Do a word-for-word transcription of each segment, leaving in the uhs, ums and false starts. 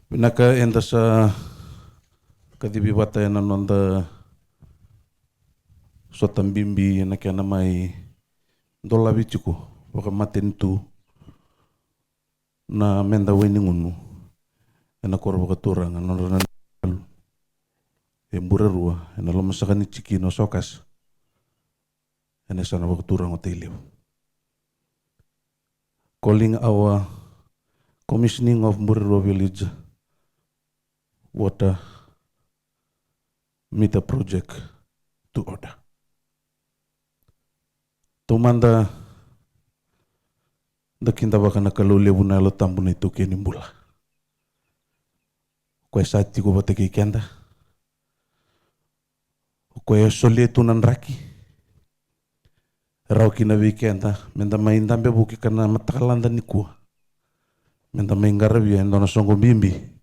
Vinaka, eda sa kacivi vata ena noda sota bibi ena kena mai dolavi tiko vakamatanitu na Meda Wainigunu ena koro vakaturaga, nodra na e Burerua, ena lomasaka ni tikina o Sokasa, ena yasana vakaturaga o Tailevu. Calling our commissioning of Burerua Village water meter project to order. Taumada, da kidavaka na Kalou levu na Yalo Tabu na iTaukei ni bula. O koya sa tiko vata kei keda. O koya e solia tu na draki e rawa kina vei keda meda mai dabe vuki ka na matakalada nikua, meda mai qaravia e dua na soqo bibi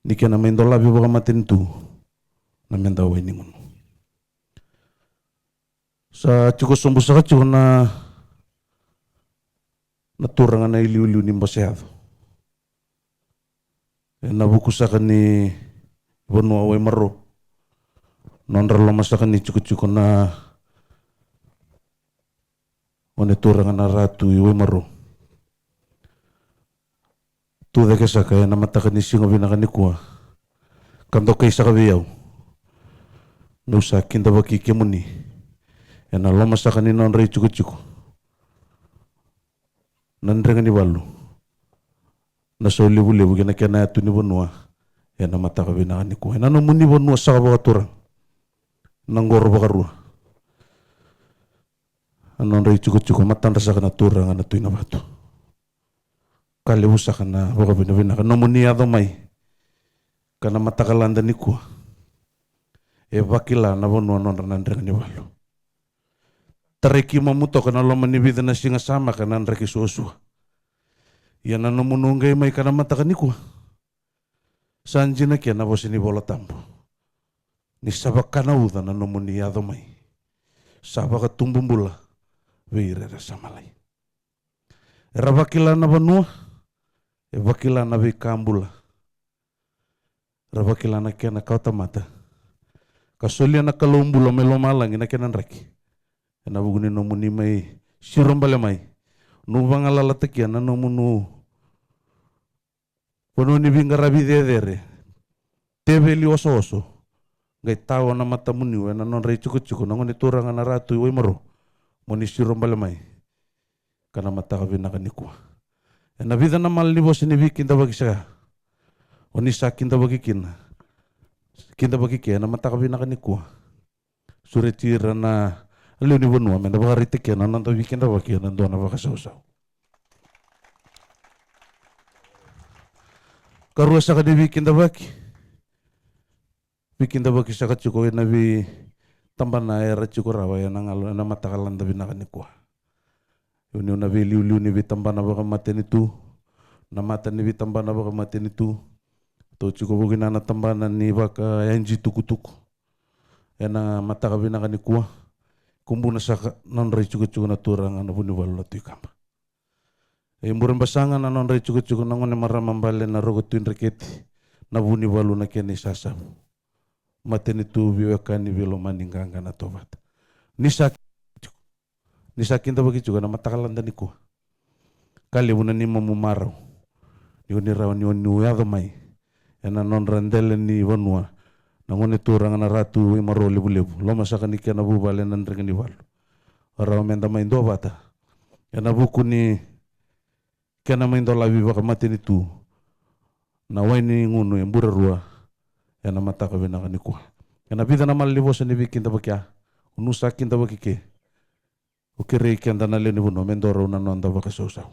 ni kena mai dolavi vakamatanitu na Meda Wainigunu. Sa tiko sobu saka tiko na, na turaga na iliuliu ni Bose Yaco ena vuku saka ni vanua o Waimaro, nodra loma saka ni tikotiko na gone turaga na Ratu i Waimaro. Tu cake saka ena mataka ni siga vinaka nikua ka dokai saka vei au meu sa kidavaki kemuni ena loma saka ni nodra itikotiko na Drega ni Valu, na Saulevulevu kei na kena yatu ni vanua ena mataka vinaka nikua. Ena nomuni vanua saka vakaturaga na Qoro Vakarua, na nodra itikotiko matadra saka na turaga na Tui Navatu. Ka levu saka na vakavinavinaka nomuni yaco mai ka na matakalada nikua e vakila na vanua nodra na Drega ni Valu. Tarai keimami toka na loma ni vica na siga sa maka na draki suasua. Ia na nomuni qai mai ka na mataka nikua sa dina kina na vosa ni Vola Tabu ni sa vaka na uca na nomuni yaco mai, sa vakatubu bula vei ira era sa malai. Era vakila na vanua, e vakila na veika bula, era vakila na kena kawatamata, ka solia na Kalou bula mai lomalagi na kena draki ena vuku ni nomuni mai siro bale mai. Nu vagalalataki na nomunu vanua ni veiqaravi cecere, teveli osooso, qai tawa na matamuniu ena nodra itikotiko na gone turaga na Ratu i Waimaro. Mo ni siro bale mai ka na mataka vinaka nikua. Ena vica na mala ni vosa ni veikidavaki sa o ni sa kidavaki kina, kidavaki ke ena mataka vinaka nikua. Sureti ira na lewe ni vanua me da vakaraitaki na noda veikidavaki ena dua na vakasausau. Karua saka ni veikidavaki, veikidavaki saka tiko ena veitabana era tiko rawa ena galo ena mataka lada vinaka nikua. Niu na veiliuliu ni veitabana vakamatanitu, na mata ni veitabana vakamatanitu, tou tiko vukina na tabana ni vakayaji tukutuku ena mataka vinaka nikua. Kubuna saka na nodra itikotiko na turaga na Vunivalu na Tui Kaba. E bure basaga na nodra itikotiko na gone marama bale na Roko Tui Dreketi, na Vunivalu na kena isasavu. Matanitu veiwekani veilomani qaqa na tovata. Ni sa, ni sa kidavaki tiko ena mataka lada nikua. Ka levu na neimamu marau ni o ni rawa ni o ni yaco mai ena nodra dela ni vanua na gone turaga na Ratu i Waimaro levulevu, loma saka ni kena vuvale na Drega ni Valu. Rawa me da mai duavata ena vuku ni kena mai dolavi vakamatanitu na wai ni gunu e bure rua ena mataka vinaka nikua. Ena vica na mala ni vosa ni veikidavaki, a, o nu sa kidavaki ke, o kerei keda na lewe ni vanua me dua rau na noda vakasausau.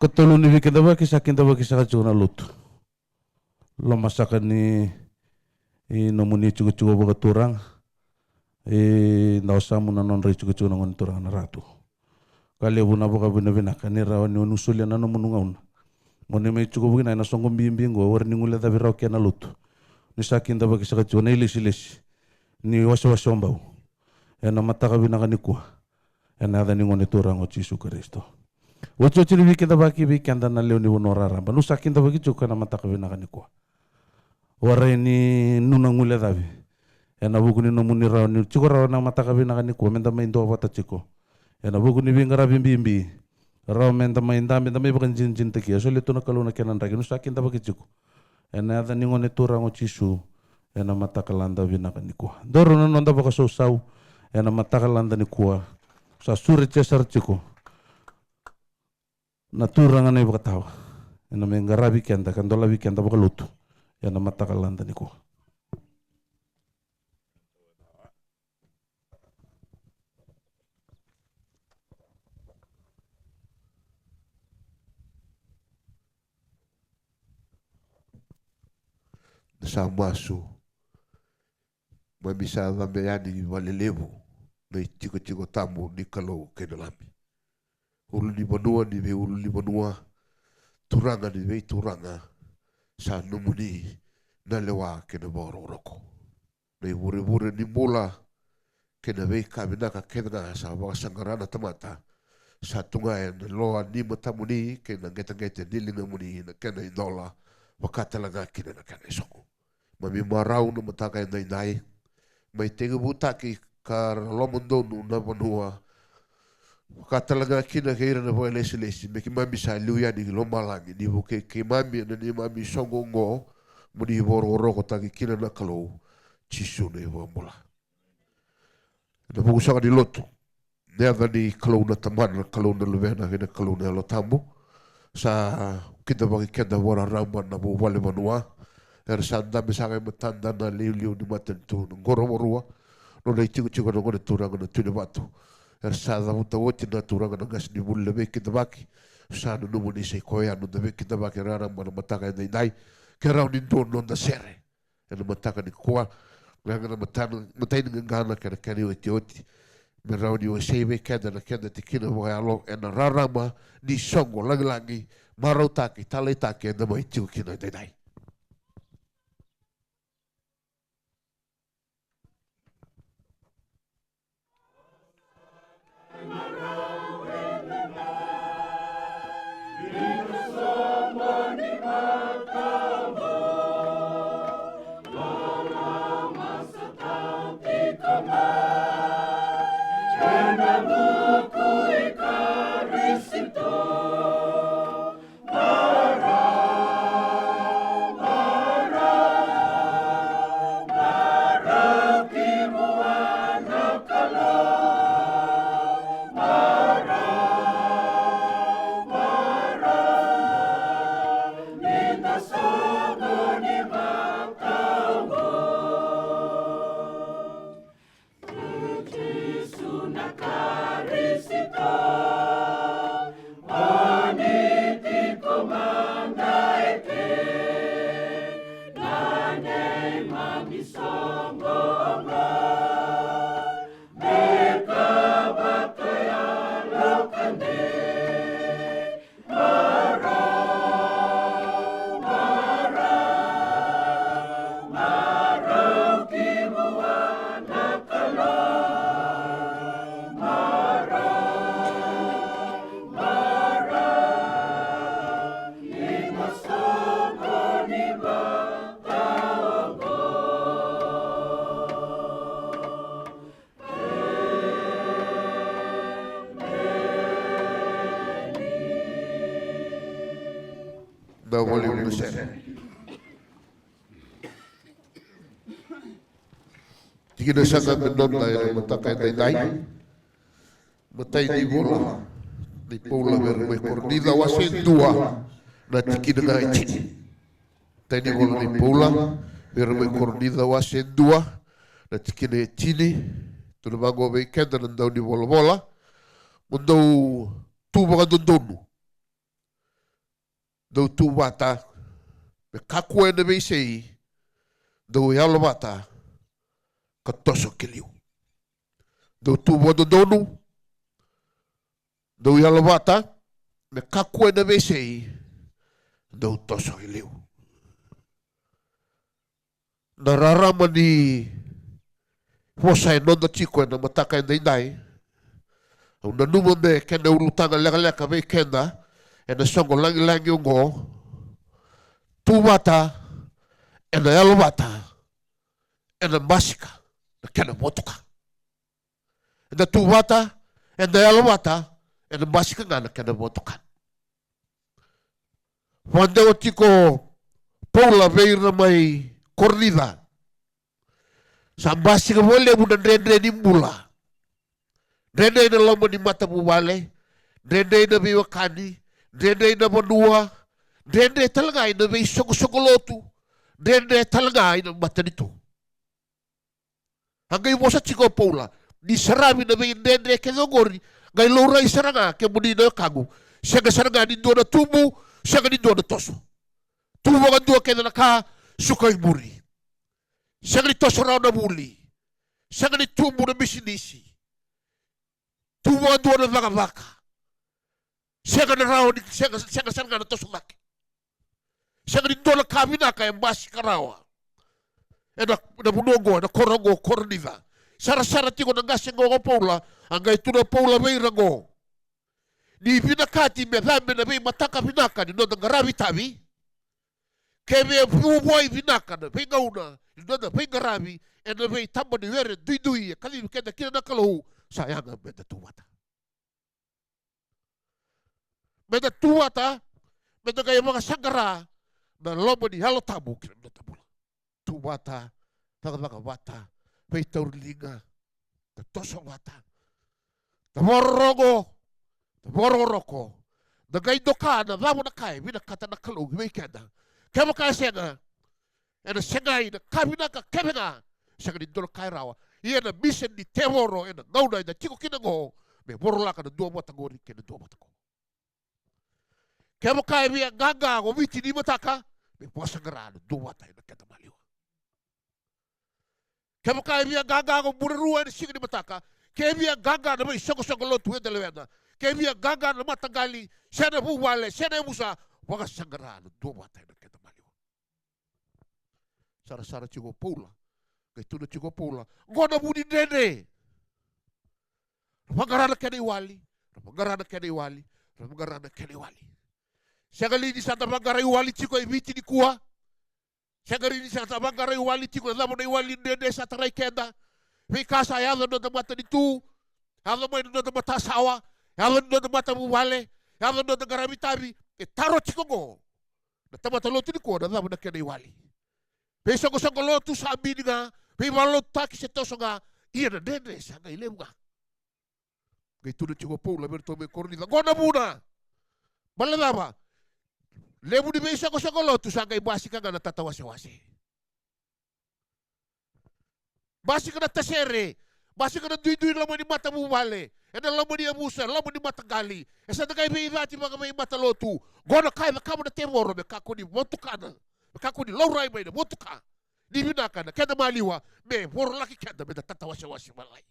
Katolu ni veikidavaki sa kidavaki saka tiko na lotu. Loma saka ni, i nomuni itikotiko vakaturaga, i dau samu na nodra itikotiko na gone turaga na Ratu. Ka levu na vakavinavinaka ni rawa ni o ni solia na nomuni gauna mo ni mai tiko vukina ena soqo bibi qo, warai ni guilecavi rawa kei na lotu. Ni sa kidavaki saka tiko na ilesilesi ni wasewase o Bau ena mataka vinaka nikua. Ena yaca ni gone turaga o Jisu Karisito. Otioti ni veikidavaki vei keda na lewe ni vanua raraba, nu sa kidavaki tiko ena mataka vinaka nikua. Warai ni nona guilecavi ena vuku ni nomuni rawa ni tiko rawa ena mataka vinaka nikua me da mai duavata tiko ena vuku ni veiqaravi bibi. Rawa me da mai dabe, da mai vakajinajinataki, e solia tu na Kalou na kena draki, nu sa kidavaki tiko. Ena yaca ni gone turaga o Jisu, ena mataka lada vinaka nikua. Dua rau na noda vakasausau ena mataka lada nikua. Sa sureti sara tiko na turaga na iVakatawa ena mai qaravi keda ka dolavi keda vakalotu ena mataka lada nikua. Na sa masu. Mami sa cabe yani valelevu na itikotiko tabu ni Kalou kei na Lami. Ulu ni vanua ni veiulu ni vanua, turaga ni veituraga, sa nomuni na lewa kei na vakarokoroko. Na ivurevure ni bula kei na veika vinaka kece ga sa vakasaqara na tamata, sa tu ga ena loa ni matamuni kei na qeteqete ni ligamuni na kena idola vaka tale ga kina na kena isogo. Mami marau na mataka edaidai, mai tekivutaki ka ra lomadonu na vanua, vaka tale ga kina kei ira na vakailesilesi, me keimami sa liu yani ki lomalagi ni vukei keimami ena neimami soqo oqo, mo ni vakarokorokotaki kina na Kalou, Jisu na iVakabula. Ena vuku saka ni lotu, na yaca ni Kalou na Tamana, na Kalou na Luvena kei na Kalou na Yalo Tabu. Sa kidavaki keda vakararaba na vuvale vanua. Era sa dabe saka e matada na iliuliu ni matanitu na qorovarua, nodra itikotiko na gone turaga na Tui Navatu. Era sa cavuta oti na turaga na qasenivuli na veikidavaki. Sa nanuma ni sa i koya noda veikidavaki raraba na mataka edaidai. Ke rawa ni dua noda sere ena mataka nikua, gaga na matana, matai ni qaqana kei na kena iotioti, me rawa ni wasei vei keda na keda tikina vakayalo ena rarama ni soqo lagilagi, marautaki, taleitaki eda mai tiko kina edaidai. Na volume na sere. Tikina saka me noda ena mataka edaidai. Matai ni vola ni Paula vei ira mai Korinica wase dua na tikina ga e tini. Matai ni vola ni Paula vei ira mai Korinica wase dua na tikina e tini. Tukuna vaqo vei keda na dau ni volavola. Mo dou tu vakadodonu. Dou tu vata me kakua ena veisei, dou yalo vata ka toso ki liu. Dou tu vakadodonu, dou yalo vata me kakua ena veisei, dou toso ki liu. Na rarama ni vosa e noda tiko ena mataka edaidai. Au nanuma me kena ulutaga lekaleka vei keda ena soqo lagilagi oqo. Tu vata, ena yalo vata, ena basika na kena votuka. Eda tu vata, eda yalo vata, ena basika ga na kena votuka. Vakadewa tiko Paula vei ira mai Korinica. Sa basika vakalevu na dredre ni bula. Dredre ena loma ni matavuvale, dredre ena veiwekani, dredre ena vanua, dredre tale ga ena veisoqosoqo lotu, dredre tale ga ena matanitu. A qai vosa tiko o Paula, ni saravi na veidredre kece oqori, qai laurai sara ga kemuni na wekaqu, sega sara ga ni dua na tubu, sega ni dua na toso. Tu vakadua kece na ka, suka i muri. Sega ni toso rawa na vuli. Sega ni tubu na bisinisi. Tu vakadua na cakacaka. Sega na rawa ni, sega, sega sara ga na toso cake. Sega ni dua na ka vinaka e basika rawa. Ena, na vanua oqo, ena koro oqo, Korinica. Sarasara tiko na qase oqo o Paula, a qai tukuna o Paula vei ira oqo. Ni vinakati me cabe na veimataka vinaka ni noda qaravi tavi. Kevaka e vuavuai vinaka na veigauna ni noda veiqaravi ena veitaba ni were duidui e kacivi keda kina na Kalou, sa yaga meda tu vata. Meda tu vata, meda qai vakasaqara na loma ni Yalo Tabu ki na noda bula. Tu vata, cakacaka vata, veitauriliga, da toso vata, da vakarorogo, da vakarokoroko, da qai doka na cava na ka e vinakata na Kalou vei keda. Kevaka e sega, ena segai na ka vinaka kevega, sega ni dua na ka e rawa. Ia na mission ni tevoro ena gauna eda tiko kina oqo, me vorolaka na duavata oqori kei na duavata oqo. Kevaka e via qaqa ko Viti ni mataka, me vakasaqara na duavata ena keda maliwa. Kevaka e via qaqa ko Burerua ena siga ni mataka, ke via qaqa na veisoqosoqo lotu eda lewena, ke via qaqa na mataqali, se na vuvale, se na yavusa, vakasaqara na duavata ena keda maliwa. Sarasara tiko o Paula, qai tukuna tiko o Paula, qo na vu ni dredre. Ra vaqara na kena iwali, ra vaqara na kena iwali, ra vaqara na kena iwali. Sega li ni sa da vaqara iwali tiko e Viti nikua? Sega li ni sa da vaqara iwali tiko, na cava na iwali ni dredre sa tarai keda? Veika sa yaco ena noda matanitu, yaco mai na noda matasawa, yaco ena noda matavuvale, yaco ena noda qaravi tavi, e taro tiko oqo na tamata lotu nikua, na cava na kena iwali? Veisoqosoqo lotu sa bini ga, veivakalotutaki se toso ga, ia na dredre sa qai levu ga. Qai tukuna tiko o Paula vei iratou mai Korinica, qo na vuna. Baleta na cava? Levu ni veisoqosoqo lotu sa qai basika ga na tatawasewase. Basika na tasere, basika na duidui ena loma ni matavuvale, ena loma ni yavusa, ena loma ni mataqali. E sa da qai veicati vakaveimata lotu. Qo na ka e cakava na tevoro me kakua ni votukana, me kakua ni laurai mai na votuka. Ni vinaka na keda maliwa, me vorolaki keda, me da tatawasewase vakalailai.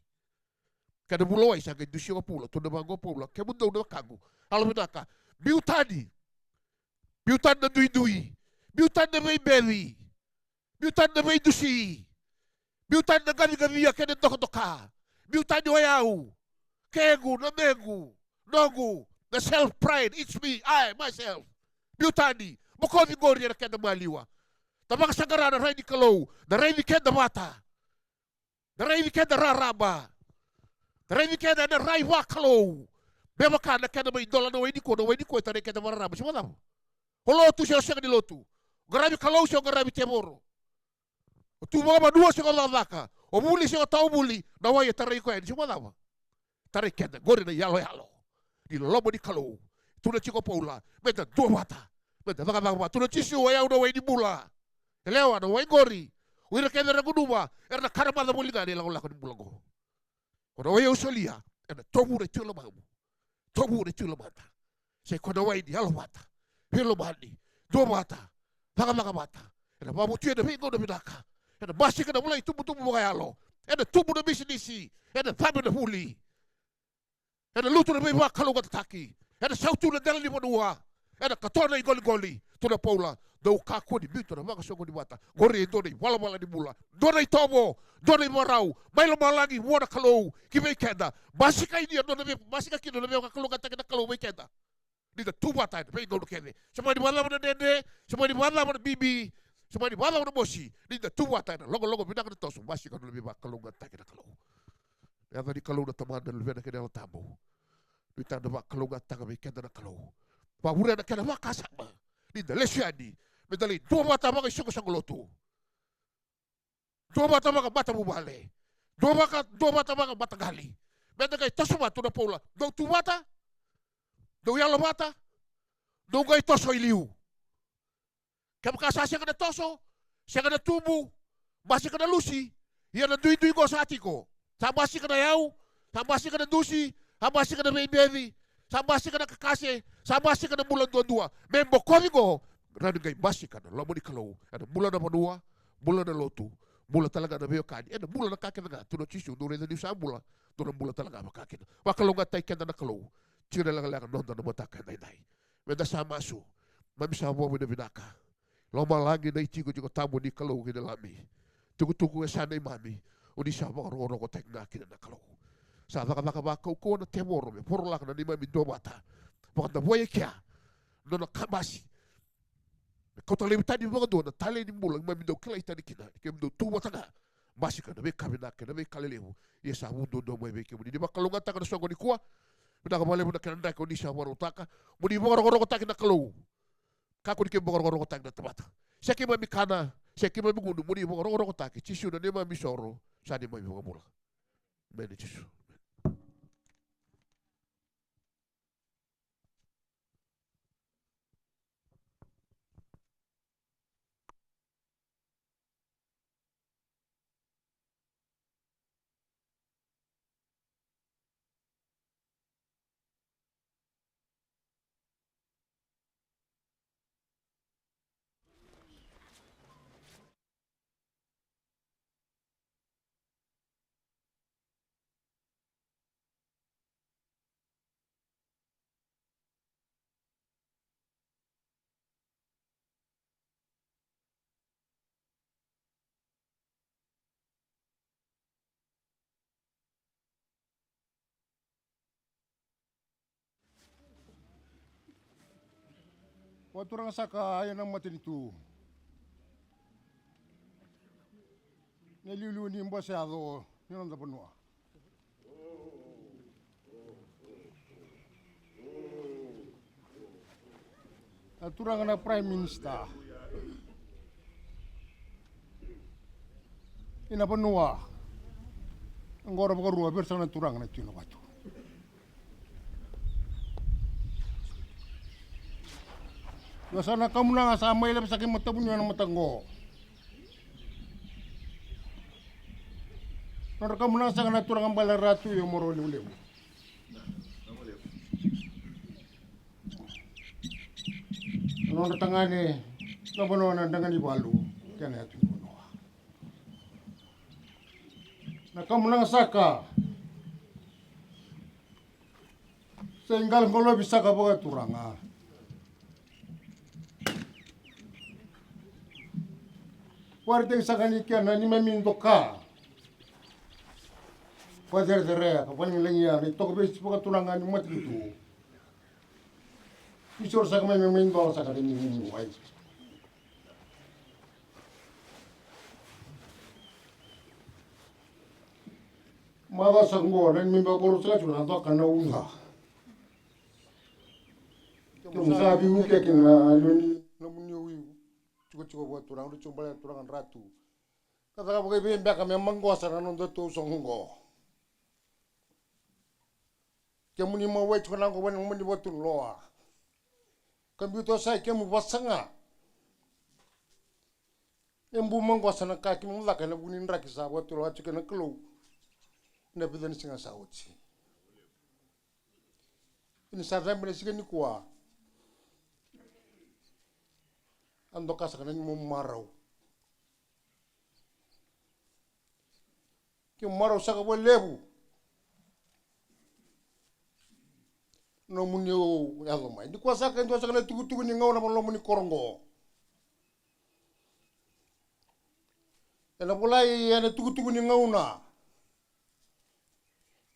Keda vulawai sa qai dusia o Paula, tukuna vaqo o Paula, kemudou na wekaqu, yalovinaka, biu tani. Biu tani na duidui. Biu tani na veibeci. Biu tani na veidusi. Biu tani na qaciqacia kei na dokadoka. Biu tani o yau. Kequ, na mequ, noqu, na self pride, it's me, I, myself. Biu tani, bokoci qori ena keda maliwa. Da vakasaqara na rai ni Kalou, da raici keda vata. Da raici keda raraba. Da raici keda ena rai vakalou. Me vaka na keda mai dola na wai nikua, na wai nikua e tarai keda vakararaba, se vakacava? O lotu se o sega ni lotu. O qaravi Kalou se o qaravi tevoro. O tu vakavanua se o cakacaka. O vuli se o tawa vuli. Na wai e tarai koya yani, se vakacava? Tarai keda qori na iyaloyalo ni loloma ni Kalou. Tukuna tiko o Paula, me da duavata, me da cakacaka vata. Tukuna o Jisu, o yau na wai ni bula. Yalewa, na wai qori, o ira kece era gunuva era na karamaca voli ga na ilakolako ni bula oqo. O na wai au solia ena tovura e tu e lomamu, tovura e tu e lomada. Sai koya na wai ni yalovata, veilomani, duavata, cakacaka vata. Ena vakavotuya na veigauna vinaka. Ena basika na vula itubutubu vakayalo. Ena tubu na bisinisi. Ena cabe na vuli. Ena lutu na veivakalougatataki. Ena sautu na dela ni vanua. Ena katoa na iqoliqoli. Tukuna o Paula, dou kakua ni biuta na vakasoqoni vata. Qori e dua na ivalavala ni bula, dua na itovo, dua na ivakarau mai lomalagi vua na Kalou ki vei keda. Basika kina na nona vei, basika kina na nona veivakalougatataki na Kalou vei keda. Ni da tu vata ena veigauna kece. Se mani vakacava na dredre, se mani vakacava na bibi, se mani vakacava na mosi, ni da tu vata ena logologo vinaka na toso, basika na nona veivakalougatataki na Kalou. Na yaca ni Kalou na Tamada, na Luvena kei na Yalo Tabu. Nuitaka na vakalougatataka vei keda na Kalou. Vakavure na kena vakasama ni da lesu yani me da lai duavata vakaisoqosoqo lotu. Duavata vakamatavuvale. Duavata, duavata vakamataqali. Me da qai toso vata, tukuna o Paula, dou tu vata, dou yalo vata, dou qai toso i liu. Kevaka sa sega na toso, sega na tubu, basika na lusi. Ia na duidui qo sa tiko. Sa basika na yau, sa basika na dusi, sa basika na veibeci, sa basika na kakase, sa basika na bula duadua. Me bokoci qo, rawa ni qai basika na loma ni Kalou ena bula na vanua, bula na lotu, bula tale ga na veiwekani, ena bula na ka kece ga. Tukuna o Jisu, dou raica niu sa bula, dou na bula tale ga vakakina. Vakalougatataki keda na Kalou. Tiko na lekaleka noda na mataka edaidai. Me da sa masu. Mami sa vakavinavinaka. Lomalagi na itikotiko tabu ni Kalou kei na Lami. Tukutuku e sa neimami. O ni sa vakarokorokotaki ga kina na Kalou. Sa cakacaka vakaukauwa na tevoro me vorolaka na neimami duavata. Vakadavoi e kea na nona kabasi. Me kauta laivi tani vakadua na talei ni bula keimami dau kilai tani kina, ni keimami dau tu vata ga. Basika na veika vinaka kei na veika lelevu. Ia sa vu duadua mai vei kemuni. Ni vakalougatataka na soqo nikua. Vinaka vakalevu na kena draki o ni sa vakarautaka. Mo ni vakarokorokotaki na Kalou. Kakua ni keimami vakarokorokotaki na tamata. Se keimami kana, se keimami gunu, mo ni vakarokorokotaki. Jisu na neimami soro, sa neimami vakabula. Emeni Jisu. Vakaturaga saka ena matanitu. Na iliuliu ni bose yaco ni noda vanua. Na turaga na Prime Minister. Ina vanua. Oqo ra vakarua vei ira saka na turaga na tui na vatu. Io sa na kamunaga sa mai levu saka i matavuniu ena mataka oqo. Nodra kamunaga saka na turaga bale ra tu io moro levulevu. Nodra tagane na vanua na daga ni valu kena yatu ni vanua. Na kamunaga saka. Sa iqaloqalovi saka vakaturaga. Waritaki saka ni kena ni mami doka. Vakacerecerea ka vanilagia na itoko vesi vakaturaga ni matanitu. Ni soro saka mai me mai dola saka ni ni wai. Maca sa qo na ni meba koro sa tu na doka na uca. Kemu sa viu ke kina na ni na muni ui. Tiko tiko vua turaga, uri tiko bale turaga dratu. Ka caka vakaivei beka me maqosa na noda tou sa qo. Kemuni mawai tiko na qo vani mani vatu loa. Ka biuta sa kemu vasaga. E bu maqosa na ka kemu caka ena vuku ni draki sa vatu loa tiko na Kalou. Na vica ni siga sa oti. Ini sa cabe na siga nikua. A doka saka na ni mo marau. Kemu marau saka valevu. Nomuni yaco mai. Nikua saka e dua saka na tukutuku ni gauna mo lomuni koro qo. Ena volai ena tukutuku ni gauna.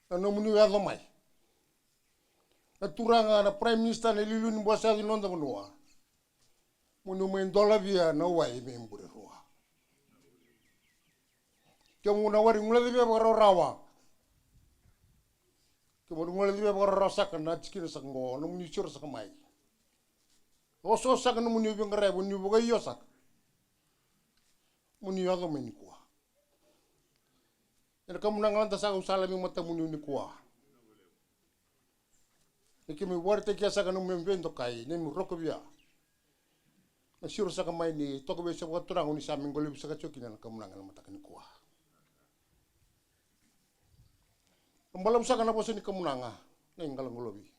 Na nomuni yaco mai. Na turaga na Prime Minister na iliuliu ni bose yaco ni noda vanua. Muni mai dolavia na wai me bure rua. Kemu na wari gulacivia vakarawarawa. Kemu na gulacivia vakarawarawa saka na tikina saka qo, nomuni siro saka mai. Oso saka nomuni veiqaravi, muni vakaio saka. Muni yaco mai nikua. Ena kamunaga lada saka au sa lami matamuni nikua. Ni kemi waritaki saka na memi veidokai, nemi rokovia. Na siro saka mai ni toka vei sa vakaturaga ni sa me qolivi saka tiko kina na kamunaga na mataka nikua. Balavu saka na vosa ni kamunaga, na iqaloqalovi.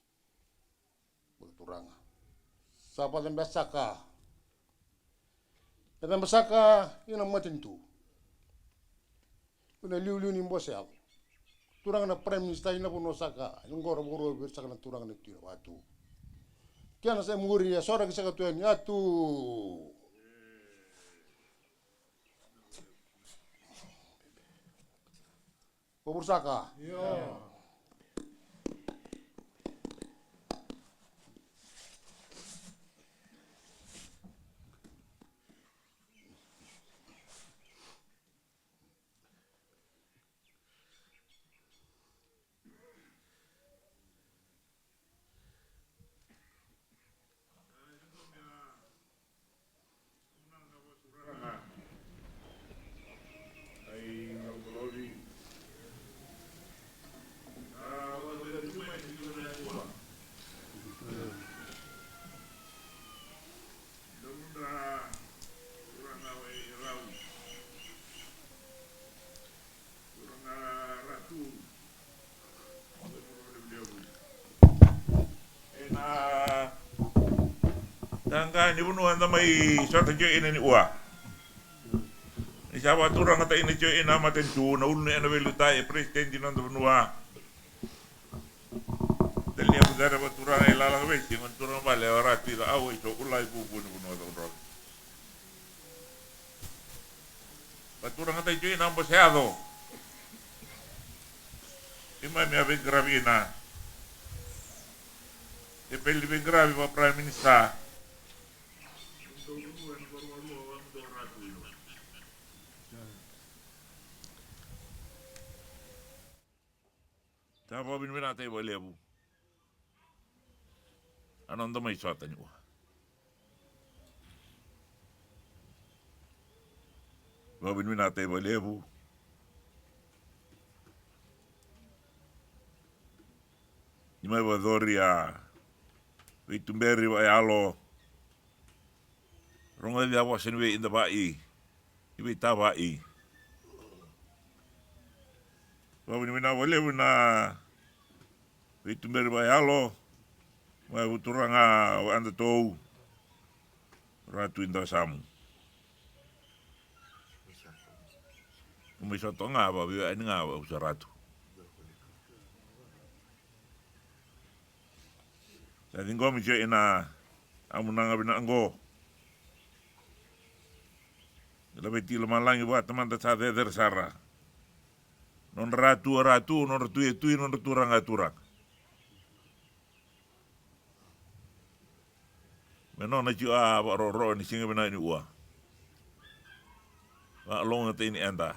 Vakaturaga. Sa vacabesaka. Vacabesaka ina matanitu. Ina liuliu ni bose yaco. Turaga na Prime Minister ina vanua saka. Ina qora vakarua vei saka na turaga na tui na vatu. Kena sa muri e soraki saka tu yani atu. Ko vurusaka. Io. Ena qaqa ni vanua eda mai sota tiko ina ni ua. Ni sa vakaturagataki ina tiko ina matanitu na ulunivanua e veiliutaki e peresitedi ni noda vanua. Daliavu cere vakaturaga i lalaga vei tiko na turaga vale o Ratu i Cau e so ulai vuvu ni vanua cau droga. Vakaturagataki tiko ina bose yaco. Imami a veiqaravi ina. E peli veiqaravi va Prime Minister. Sa vakavinavinakataki vakalevu. A noda mai sota ni ua. Vakavinavinakataki vakalevu. Ni mai vakayacori a veituberi vakayalo. Rogoci a vosa ni veidavai, ni veitavai. Vakavinavinaka vakalevu na veituberi vakayalo mai vua turaga o Adatou Ratu i Dawasamu. Mai sota ga vaveiwekani ga vau sa ratu. Sa ciqomi tio ina amunaga vinaka qo. Laveti lomalagi vata mada sa cecere sara. Nodra ratu a ratu, nodra tui a tui, nodra turaga a turaga. Me nona tio a vakaroroo ni siga vinaka ni ua. Vakalougatataki ni eda.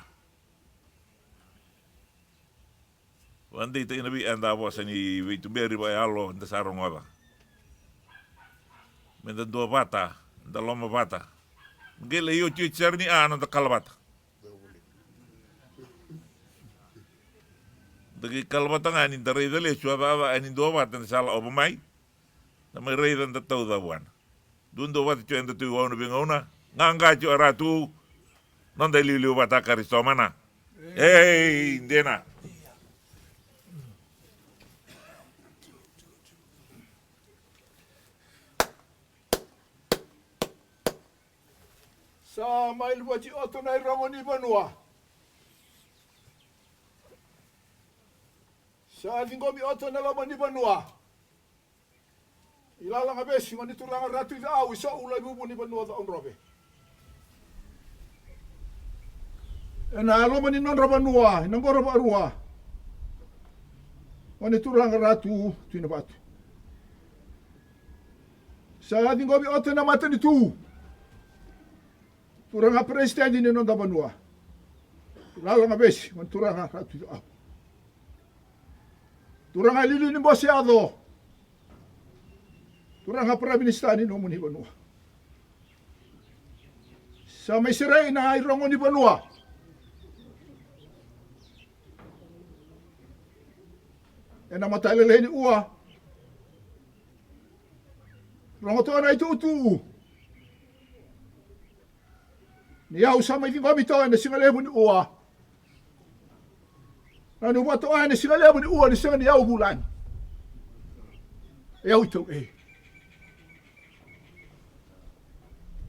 Vakadeitaki na vei eda vosa ni veituberi vakayalo da sa rogoca. Me da dua vata, da loma vata. Me qai lai otioti sara ni a noda kalavata. Da qai kalavata ga ni da raica lesu a cakacaka ni dua vata da sa la'ova mai. Da mai raica da tauca vuana. Duadua vata tio eda tu i wau na veigauna. Qaqa tio a ratu. Noda iliuliu vata a Karisito mana. Ei, dina. Sa mai luvati oto na irogo ni vanua. Sa ciqomi oto na loma ni vanua. I Lalaga Vesi, gone turaga Ratu i Ca'au, i So'u, Laivuvu ni vanua Ca'audrove. Ena loma ni nodra vanua, ena qoro vakarua. Gone turaga Ratu Tui Navatu. Sa ciqomi oto na matanitu. Turaga peresitedi ni noda vanua. Lalaga Vesi, gone turaga Ratu i Ca'au. Turaga iliuliu ni bose yaco. Turaga paraminisita ni nomuni vanua. Sa mai serei na irogo ni vanua. Ena matalailai ni ua. Rogo toka na itu'utu'u. Ni yau sa mai ciqomi toka ena siga levu ni ua. Na nuva toka ena siga levu ni ua ni sega ni yau vulagi. E yau i tau e.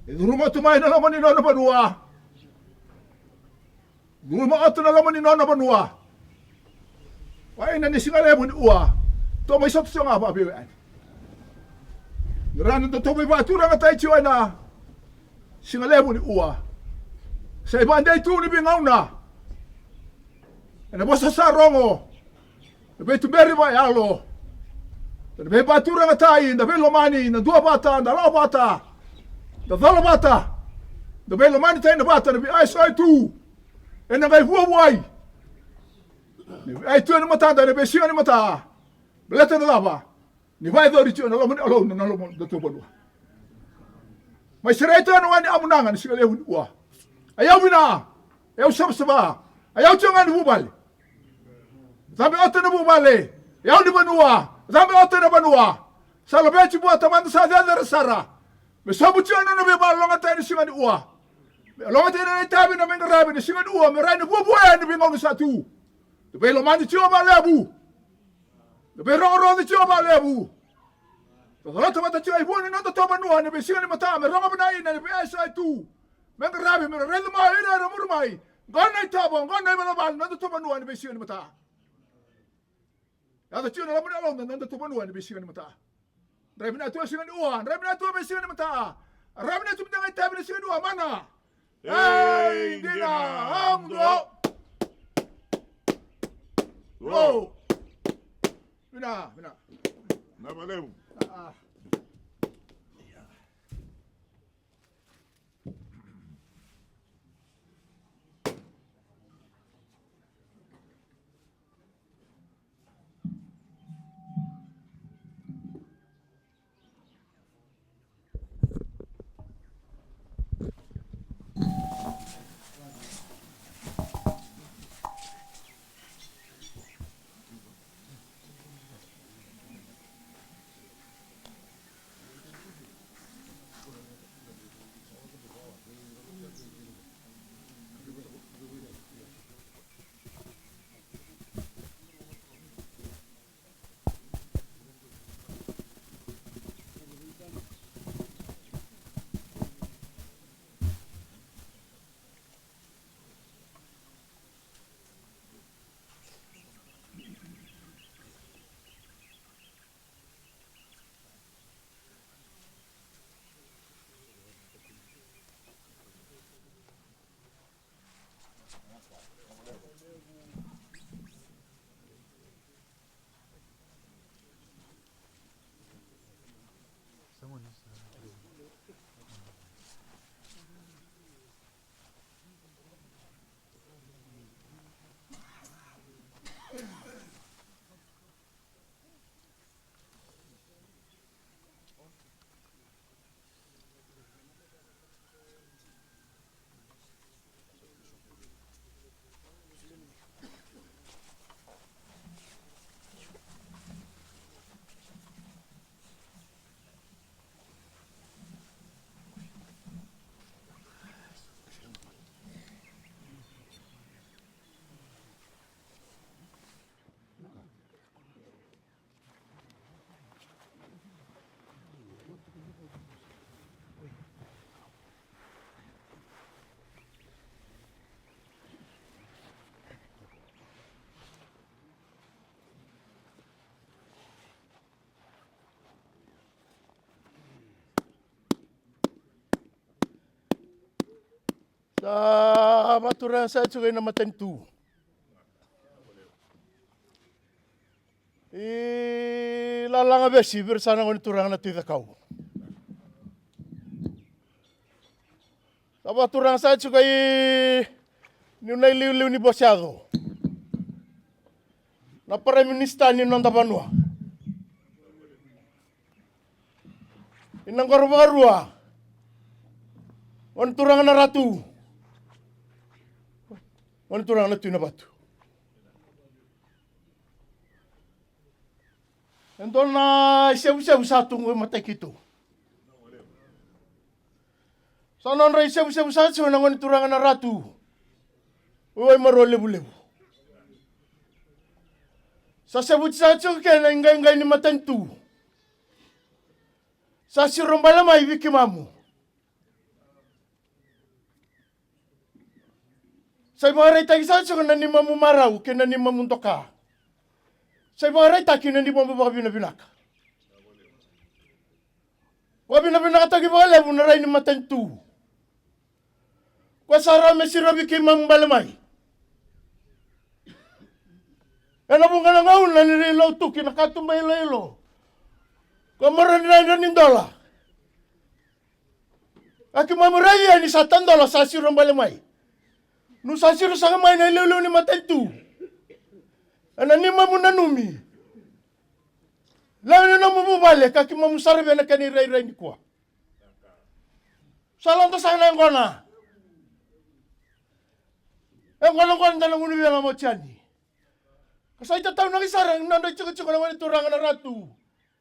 E curuma tu mai na loma ni nona vanua. Curuma oto na loma ni nona vanua. Va'ina ni siga levu ni ua. Tou mai sota tio ga va'aveiwekani. Ni rana da tou mai va'aturagataki tio ena siga levu ni ua. Sa iva'adei tu ni veigauna. Ena vosa sa rogo. Na veituberi va'ayalo. Na veiva'aturagataki, na veilomani, na dua vata, na la'o vata. Na cola vata. Na veilomani taina vata, na vei'aisai tu. Ena qai vuavuai. Ni vei tu ena matada, ena veisiga ni mata. Baleta na cava? Ni va'ayacori tio ena loma ni Alou, na loma ni datou vanua. Mai serei tio ena wa ni amunaga ni siga levu ni ua. A yau vina, a yau savasava, a yau tio ga ni vuvale. Cabe oto na vuvale, a yau ni vanua, cabe oto na vanua. Sa laveti vua tamada sa cecere sara. Me sobu tio ena nona veivakalologataki ni siga ni ua. Me logataki na itavi na veiqaravi ni siga ni ua, me rai na vuavua yani veigauna sa tu. Na veilomani tio va'alevu. Na veirogorogo tio va'alevu. Cocolata vata tio i vua ni noda tou vanua ni veisiga ni mata, me rogo vina ina ni vei'aisai tu. Me qaravi, me raica mai ira era muri mai. Qo na itovo, qo na ivalavala ni noda tou vanua ni veisiga ni mata. Yaco tio na loma ni Alou na noda tou vanua ni veisiga ni mata. Draivi na tua siga ni ua, draivi na tua veisiga ni mata. Draivi na tua mada ga itavi na siga ni ua, mana. Ei, dina, amudo. Lo. Vina, vina. Na valevu. Ah. Sa vaturaga sa tiko ina matanitu i Lalagavesi, vei ira sa na gone turaga na Tui Cakau. Sa vaturaga sa tiko i niu na iliuliu ni Bose Yaco, na Prime Minister ni noda vanua. Ina qoro vakarua, gone turaga na Ratu, gone turaga na Tui Navatu. E dua na isevusevu sa tu qo e matai keitou. Sa nodra isevusevu sa tiko na gone turaga na Ratu, Waimaroa Levulevu. Sa sevuti sa tiko kina iqaiqai ni matanitu. Sa siro bale mai vei keimamu. Sa ivakaraitaki sa tiko na nimamu marau kei na nimamu doka. Sa ivakaraitaki na nimamu vakavinavinaka. Vakavinavinakataki vakalevu na rai ni matanitu. Ko sa rawa me siro vei keimamu bale mai. Ena vuqa na gauna ni rai lotu ki na katuba iloilo, ko maroroi dredre ni dola. A keimamu rai yani sa tadola sa siro bale mai. Niu sa siro saka mai na iliuliu ni matanitu, ena nimamu nanumi, lewe ni nomu vuvale ka keimamu saravi ena kena irairai nikua. Sa lako saka na yaqona. Yaqona qo na dua na gunu vela mo Jani. Ka sa itataunaki sara na nodra itikotiko na gone turaga na Ratu,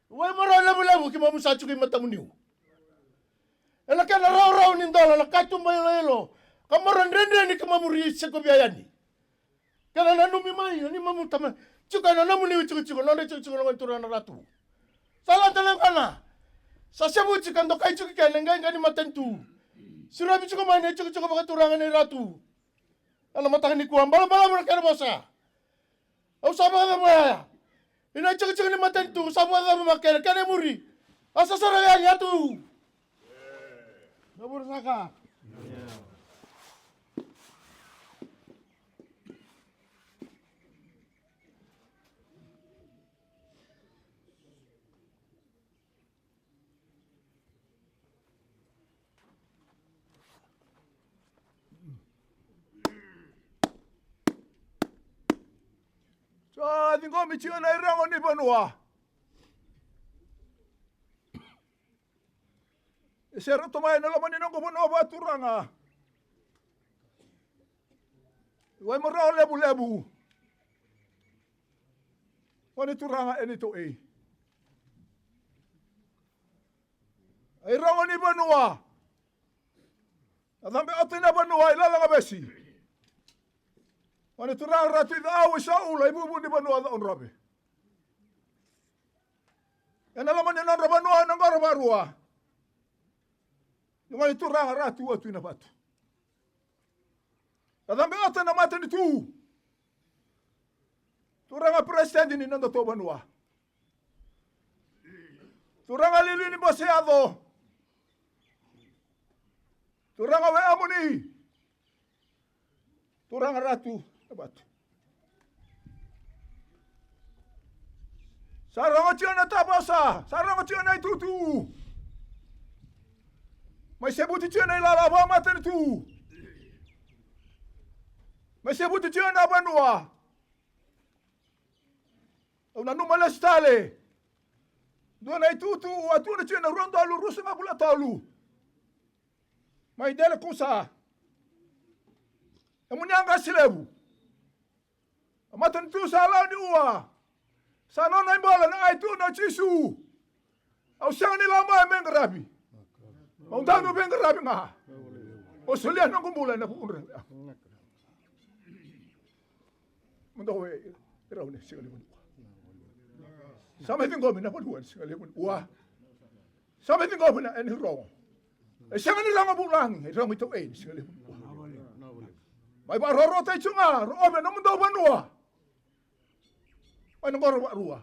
Waimaroa Levulevu, keimamu sa tiko i matamuniu. Ena kena rawarawa ni dola na katuba iloilo, ka maroroi dredre ni keimamu ri sekovia yani. Kena nanumi mai na nimamu tama, tiko ena nomuni itikotiko, nodra itikotiko na gone turaga na Ratu. Sa lako na yaqona. Sa sevuti ka dokai tiko kina na iqaiqai ni matanitu. Sirovi tiko mai na itikotiko vakaturaga ni Ratu. Ena mataka nikua, balabalavu na kena vosa. Au sa vakacava yaya? Ina itikotiko ni matanitu, sa vakacava mai kena, kena imuri? A sa sara yani, a tu. Na vura saka. Sa ciqomi tiko na irogo ni vanua. E sere tu mai na loma ni noqu vanua vakaturaga, Waimaroa Levulevu. Gone turaga e ni toei. A irogo ni vanua. Na cabe oti na vanua i Lalagavesi. Gone turaga Ratu Icau i Saula, i vuvu ni vanua Ca'audrove. Ena loma ni nodra vanua ena qoro vakarua, na gone turaga Ratu Tui Navatu. Na cabe oti na matanitu. Turaga peresitedi ni nodatou vanua. Turaga liuliu ni Bose Yaco. Turaga Weamuni. Turaga Ratu Navatu. Sa rogo tiko na tavosa, sa rogo tiko na itutu. Mai sevuti tiko na ilala vakamatanitu. Mai sevuti tiko na vanua. Au nanuma lesu tale. Dua na itutu, a tukuna tiko na rua na udolu ruasagavulu ka tolu. Mai Delekusa. E munia qase levu. A matanitu sa lawa ni ua. Sa nona ibola na ai tu na Jisu. Au sega ni lako mai me qaravi. Au dau veiqaravi ga. Au solia noqu bula ena vuku ni rau. Mo dou e rau ni siga levu ni ua. Sa mai ciqomi na vanua ni siga levu ni ua. Sa mai ciqomi na e ni rogo. E sega ni rogo vulagi, e rogo i toei ni siga levu ni ua. Mai vakarorotaki tu ga, rogovi na nomudou vanua. Mai na qoro vakarua.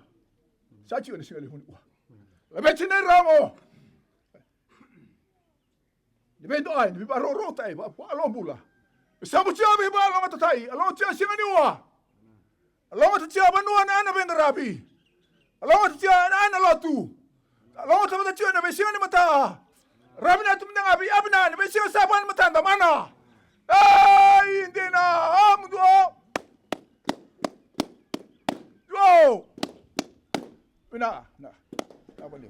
Sa tiko na siga levu ni ua. Laveti na irogo. Ni veidokai, ni veivakarorotaki, va, vakalobula. Sa mutia vei va a logota tai, a logotia siga ni ua. A logota tia vanua na na veiqaravi. A logota tia na na lotu. A logota vata tia na veisiga ni mata. Ravi na tu mada ga vei Avina ni veisiga sa va ni matada mana. Ai, dina, a muduo. Yo. Vina, na. Na valiu.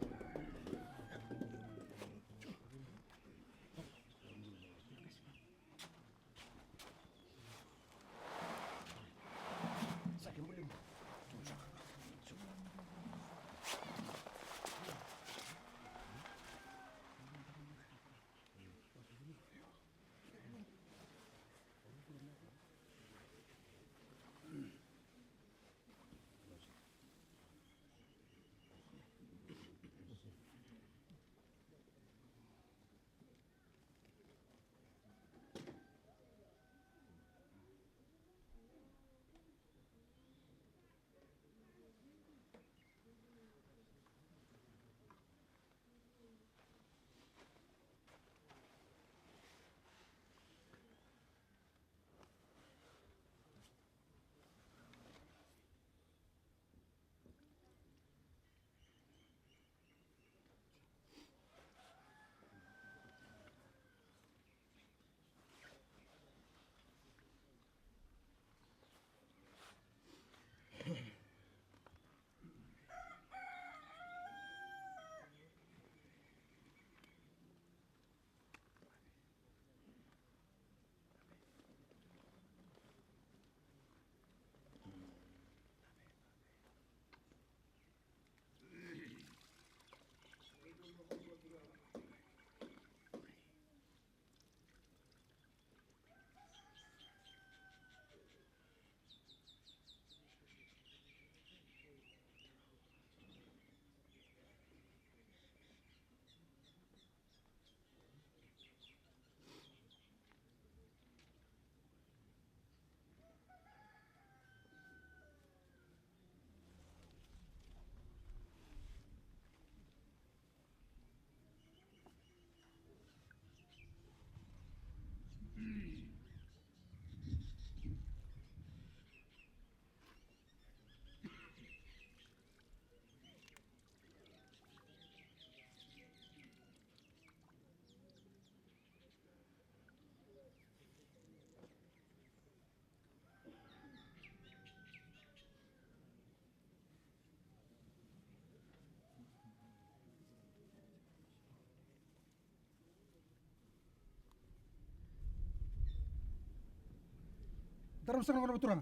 Dara saka na turaga.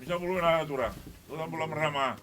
Ni sa bula na tura. Ni sa bula marama.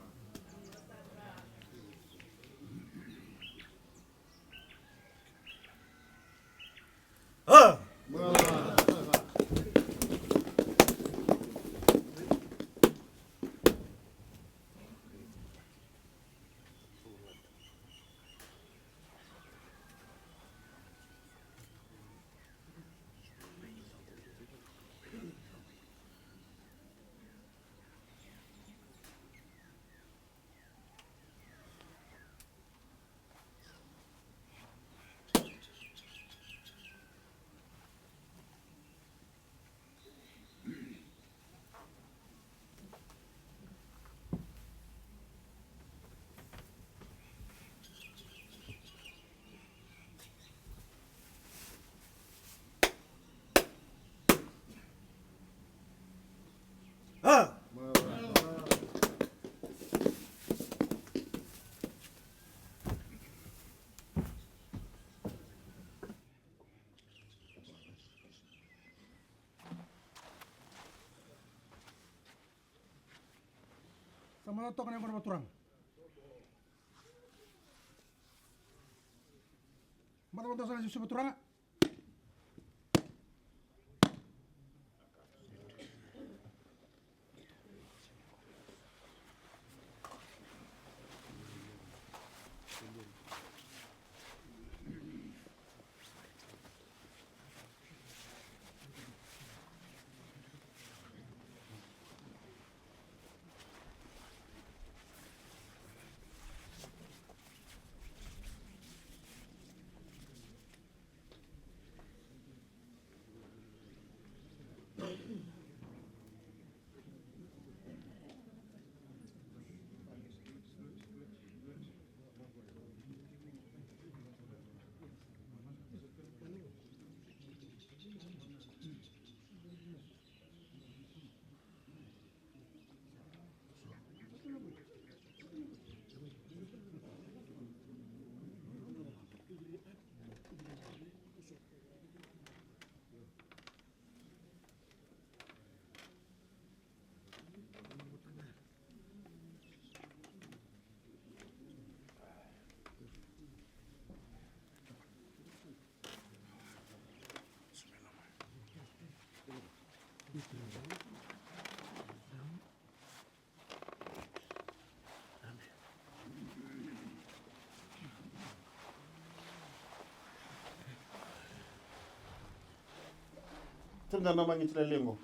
Mata toka na yaqona vakaturaga. Mata vakaturaga sa na sivasiva turaga. Tunda na magiti lelequ.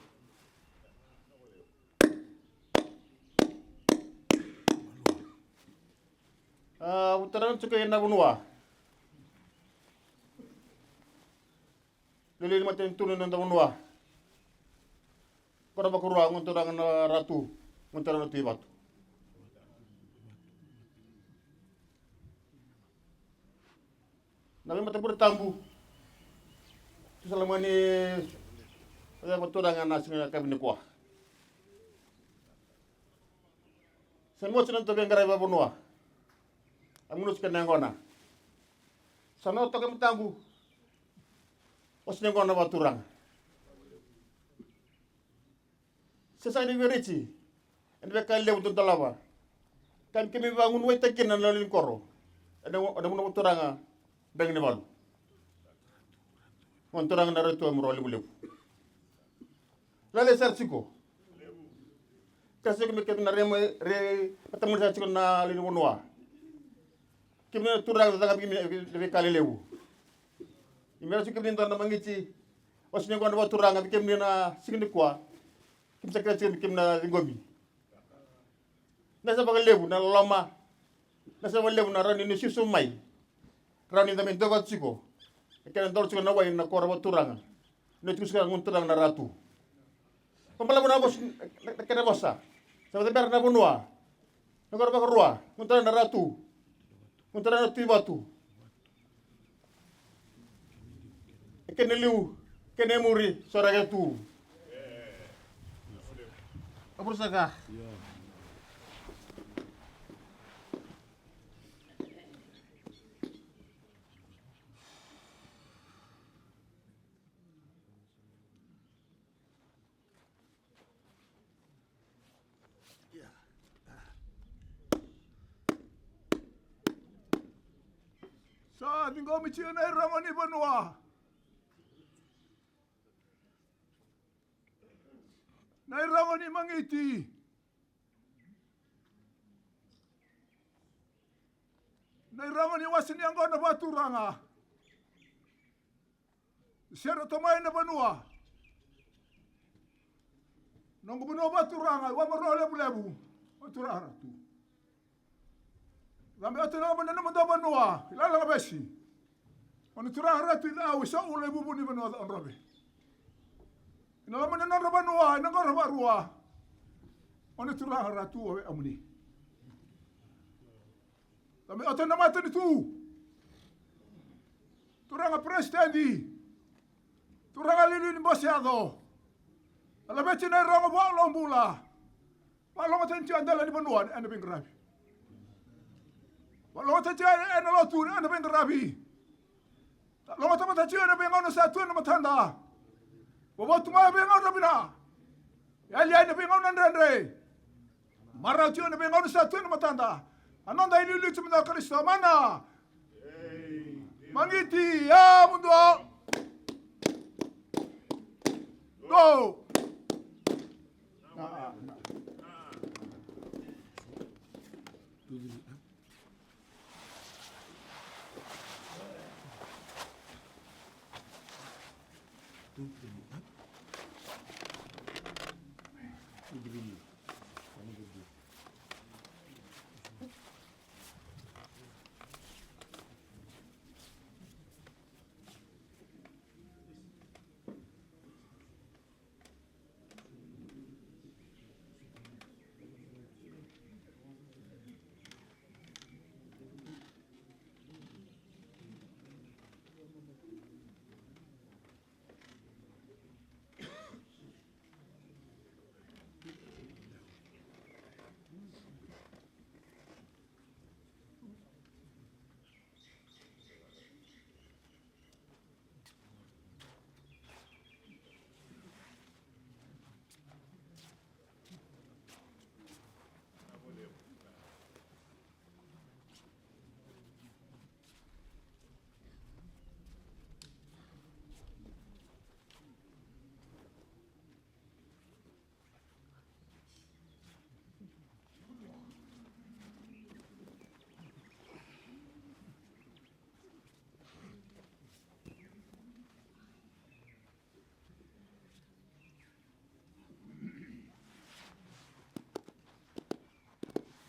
A, vutarana tiko ena vanua. Lelevu ni matanitu ni noda vanua. Qo na vakarua, gone turaga na Ratu, gone turaga na Tui Vatu. Na veimataqali tabu. Tu sa lomani o ya vakaturaga na siga ni yakavi nikua. Sa ni mosi na noda veiqaravi vakavanua. A munusi kei na yaqona. Sa na toka e mataqu. O sa ni yaqona vakaturaga. Se sa ni veriti ena veika levu dou dolava. Ka ni keimami vagunuwaitaki kina na lewe ni koro ena, ena vanua vakaturaga Draginivalu. Gone turaga na Ratu Emero Levulevu. Lale sara tiko. Ka siko me kemuni na rema, re, matamuni sara tiko na lewe ni vanua. Kemuni na turaga na cakava kemuni na veika lelevu. Ni mera tiko kemuni dua na magiti. O sa ni yaqona vakaturaga vei kemuni na siga nikua. Kemuni sa kila tiko me kemuni na ciqomi. Na sa vakalevu na loloma. Na sa vakalevu na rawa ni susu mai. Rawa ni da mai dua vata tiko. E kena dolo tiko na wai na koro vakaturaga. Na tiko sika gone turaga na Ratu. Vabalavu na vosa, na, na kena vosa. Sa vata bera na vanua. Na koro vakarua. Gone turaga na Ratu. Gone turaga na Tui Vatu. E kena liu, kena imuri, so ra kena tu. Aburusaka. Sa ciqomi tiko na irogo ni vanua. Na irogo ni magiti. Na irogo ni wase ni yaqona vakaturaga. Sere tu mai na vanua. Noqu vanua vakaturaga, i Wamarua Levulevu, o turaga Ratu. Cabe oti na nomudou vanua, i Lalaga Vesi. O ni turaga Ratu i Cau, i Sau, Laivuvu ni vanua Cakaudrove. Ina loma ni nodra vanua, ena qoro vakarua. O ni turaga Ratu o Veamuni. Cabe oti na matanitu. Turaga Peresitedi. Turaga liuliu ni bose yaco. A laveti na irogo vua o Lobula. Vakalogotaki tiko e dela ni vanua ena veiqaravi. Vakalogotaki tiko ena lotu ena veiqaravi. Logota vata tiko ena veigauna sa tu ena matada. Vovou tu mai veigauna vina. Yali ena veigauna dredre. Marau tiko na veigauna sa tu ena matada. A noda iliuliu tiko mada o Karisito, mana. Magiti, a muduo. Go.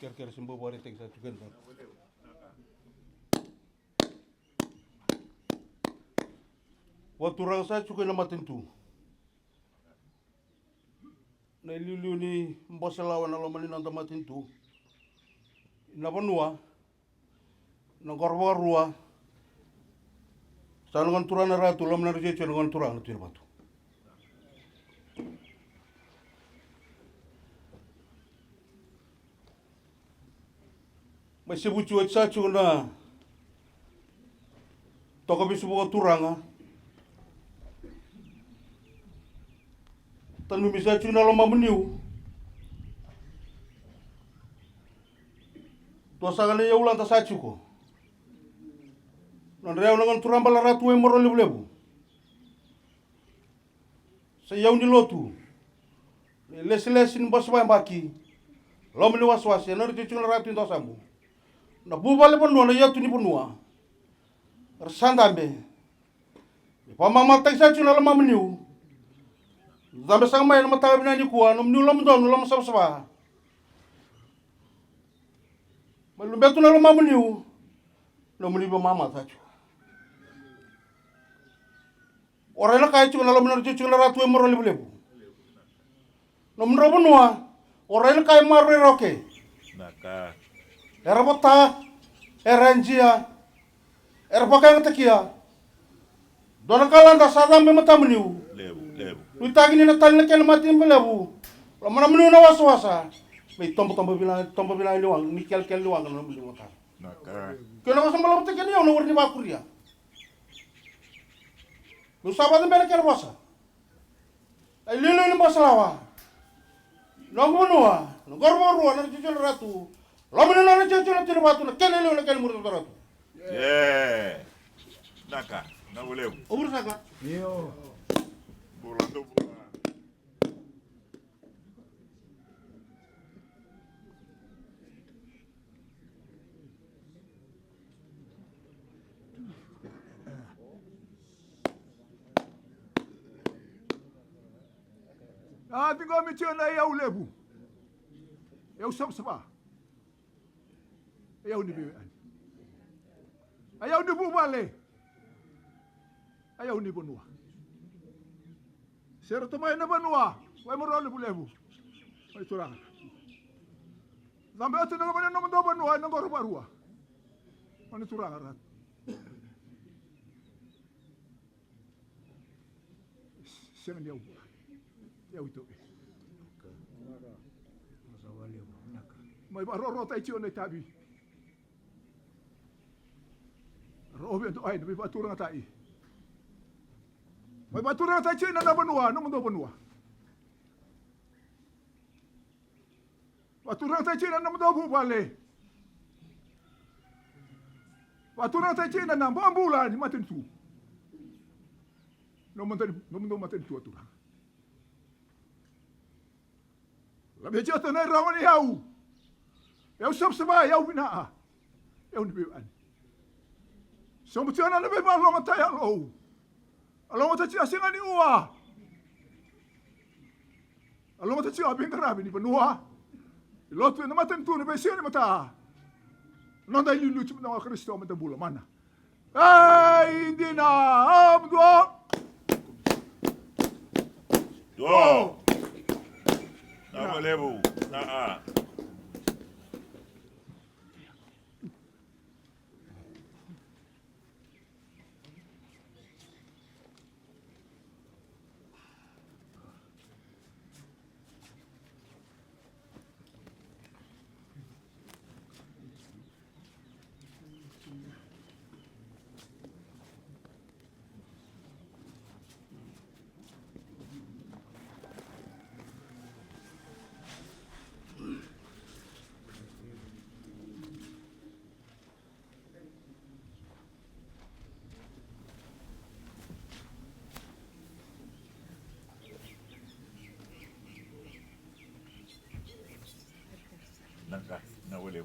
Kerekere se bau vakaraitaki sa tiko ena vakaturaga sa tiko ena matanitu. Na iliuliu ni bose lawa ena loma ni noda matanitu, na vanua, na qoro vakarua. Sa na gone turaga na Ratu, loma na Ratu, na gone turaga na Tui Navatu. Mai Sevuti oti sa tiko na toka vesu vakaturaga. Tanumi sa tiko na lomamuni. Dua saka na iyau lada sa tiko. Nodra iyau na gone turaga bale Ratu Waimaro levulevu. Sa iyau ni lotu. Na ilesilesi ni bose vakayabaki. Loma ni wasewase, na Ratu Tui Tiko na Ratu i Dawasabu. Na vuvale vanua, na iyatu ni vanua. Ra sa dabe. Ni vakamamalataki sa tiko na lomamuni. Dabe saka mai ena mataka vinaka nikua, nomuni loma donu, loma savasava. Mai lube tu na lomamuni. Nomuni vakamamata tiko. O ira na ka e tiko na loma ni Ratu Tui Tiko na Ratu Waimaro levulevu. Nomudrau vanua, o ira na ka e maroroi ira o ke. Naka. Era vota, era jia, era vakayagataki. Dua na ka lada sa cabe e matamuni. Levu, levu. Nuitaki ni na tali na kena mate ni balevu. Loma na maniu na wasawasa. Me itobotobo vina, tobo vina ni waqa, ni kelekele ni waqa na nomuni vota. Naka. Kena vosa balavu tiko ni au na ura ni vakuria. Meu sa vata beka na kena vosa. Na iliuliu ni bose lawa. Noqu vanua, na qoro vakarua, na Ratu Tui Tiko na Ratu. Loma ni nona Ratu Tui Tiko na Tui Navatu, na kena iliuliu na kena muri na Ratu. E. Naka, na vulevu. O vura saka. Io. Bula, dou bula. A ciqomi tiko na iyau levu, iyau savasava, iyau ni veiwekani, iyau ni vuvale, iyau ni vanua. Sere tu mai na vanua, Waimaro levulevu. Mai turaga. Cabe oti na loma ni nomudou vanua ena qoro vakarua. Mai turaga Ratu. Sega ni au vua. Au i tauve. Mai vakarorotai tiko na itavi. Ra ovi atu ai na veivakaturagataki. Mai vakaturagataki tiko na vanua, nomudou vanua. Vakaturagataki kina na nomudou vuvale. Vakaturagataki kina na bobula ni matanitu. Nomudou, nomudou matanitu a Turaga. Laveti oti na irogo ni yau. Yau savasava, yau vinaka. Yau ni veiwani. Sobu tiko na veivaloga tayalou. A logota tiko a siga ni ua. A logota tiko a veiqaravi ni vanua. Ni lotu ena matanitu, na veisiga ni mata. Noda iliuliu tiko na Karisito, meda bula mana. Ei, dina, a, muduo. Duo. Na malevu, na a. Na ka, na wale.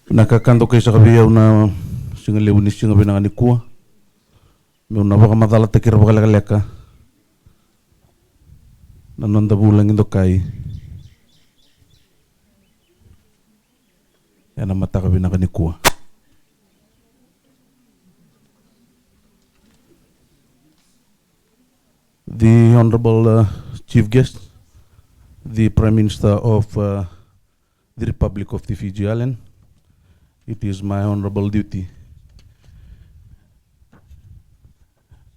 Na ka ka dokai saka vei au na siga levu ni siga vinaka nikua, meu na vakamacalataki ira vakalekaleka na noda vulagi dokai ena mataka vinaka nikua. The Honorable, uh, Chief Guest, the Prime Minister of, uh, the Republic of the Fiji Island, it is my honorable duty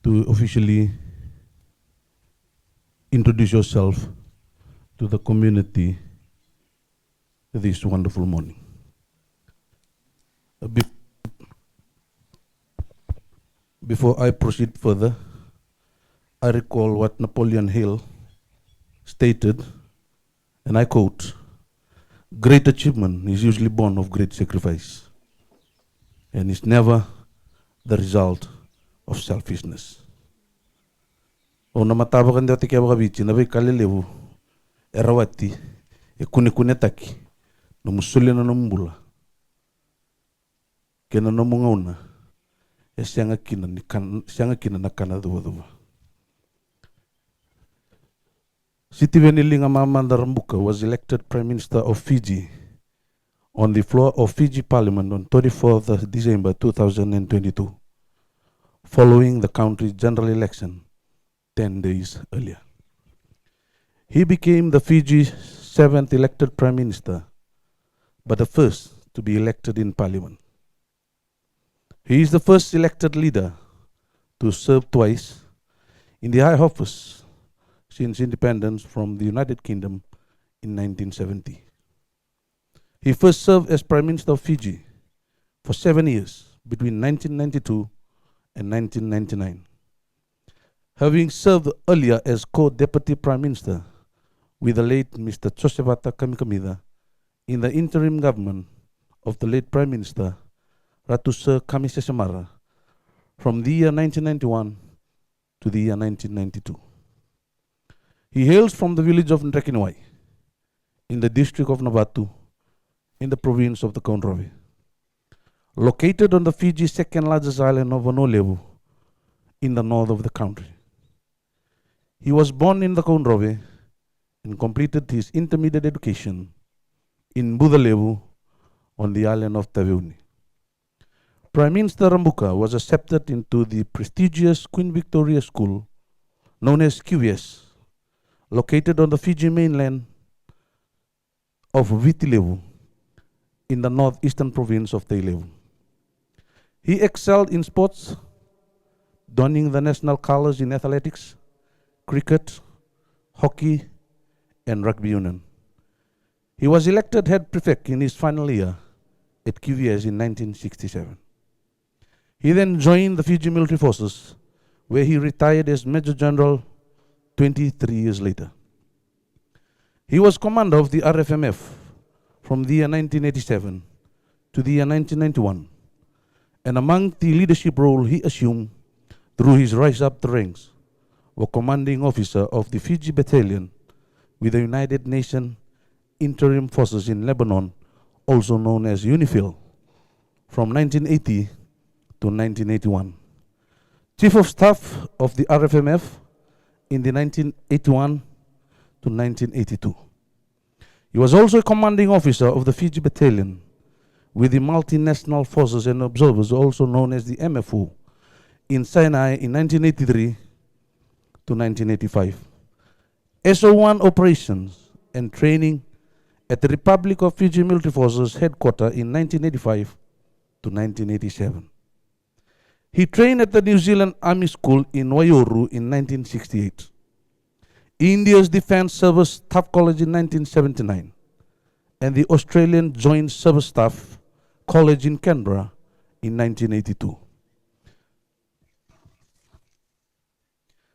to officially introduce yourself to the community this wonderful morning. Be- Before I proceed further, I recall what Napoleon Hill stated, and I quote, "Great achievement is usually born of great sacrifice and is never the result of selfishness." Au na matavakadewataki vakaviti na veika lelevu e rawati, e kunekunetaki nomu solia na nomu bula kei na nomu gauna e sega kina ni kan-, sega kina na kana cuvacuva. Sitiveni Ligamamada Rabuka was elected Prime Minister of Fiji on the floor of Fiji Parliament on twenty-fourth December two thousand and twenty-two, following the country's general election ten days earlier. He became the Fiji's seventh elected Prime Minister, but the first to be elected in Parliament. He is the first elected leader to serve twice in the high office since independence from the United Kingdom in nineteen seventy. He first served as Prime Minister of Fiji for seven years between nineteen ninety-two and nineteen ninety-nine, having served earlier as co-deputy Prime Minister with the late Mister Josevata Kamikamica in the interim government of the late Prime Minister Ratu Sir Kami Sesemara from the year nineteen ninety-one to the year nineteen ninety-two. He hails from the village of Drekeniwai in the district of Navatu in the province of the Kaunrove, located on the Fiji second largest island of Vanua Levu in the north of the country. He was born in the Kaunrove and completed his intermediate education in Bucalevu on the island of Taveuni. Prime Minister Rabuka was accepted into the prestigious Queen Victoria School, known as Q V S, located on the Fiji mainland of Viti Levu in the northeastern province of Tailevu. He excelled in sports, donning the national colours in athletics, cricket, hockey, and rugby union. He was elected head prefect in his final year at Q V S in nineteen sixty-seven. He then joined the Fiji Military Forces, where he retired as Major General twenty-three years later. He was commander of the R F M F from the year nineteen eighty-seven to the year nineteen ninety-one, and among the leadership role he assumed through his rise up the ranks, was commanding officer of the Fiji Battalion with the United Nations Interim Forces in Lebanon, also known as UNIFIL, from nineteen eighty to nineteen eighty-one. Chief of Staff of the R F M F in the nineteen eighty-one to nineteen eighty-two. He was also a commanding officer of the Fiji Battalion with the Multinational Forces and Observers, also known as the M F O, in Sinai in nineteen eighty-three to nineteen eighty-five. S O one operations and training at the Republic of Fiji Military Forces headquarter in nineteen eighty-five to nineteen eighty-seven. He trained at the New Zealand Army School in Waiuru in nineteen sixty-eight, India's Defence Service Staff College in nineteen seventy-nine, and the Australian Joint Service Staff College in Canberra in nineteen eighty-two.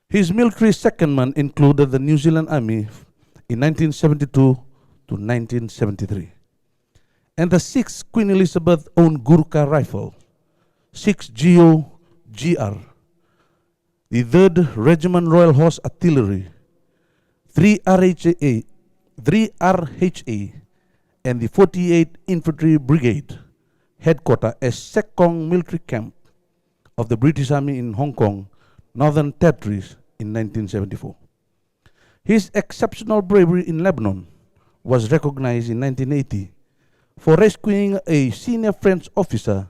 His military secondment included the New Zealand Army in nineteen seventy-two to nineteen seventy-three, and the sixth Queen Elizabeth owned Gurkha Rifle, six G O G R, the third Regiment Royal Horse Artillery, three R H A, three R H A, and the forty-eight Infantry Brigade, headquarter at Shek Kong Military Camp of the British Army in Hong Kong, Northern Territories, in nineteen seventy-four. His exceptional bravery in Lebanon was recognized in nineteen eighty for rescuing a senior French officer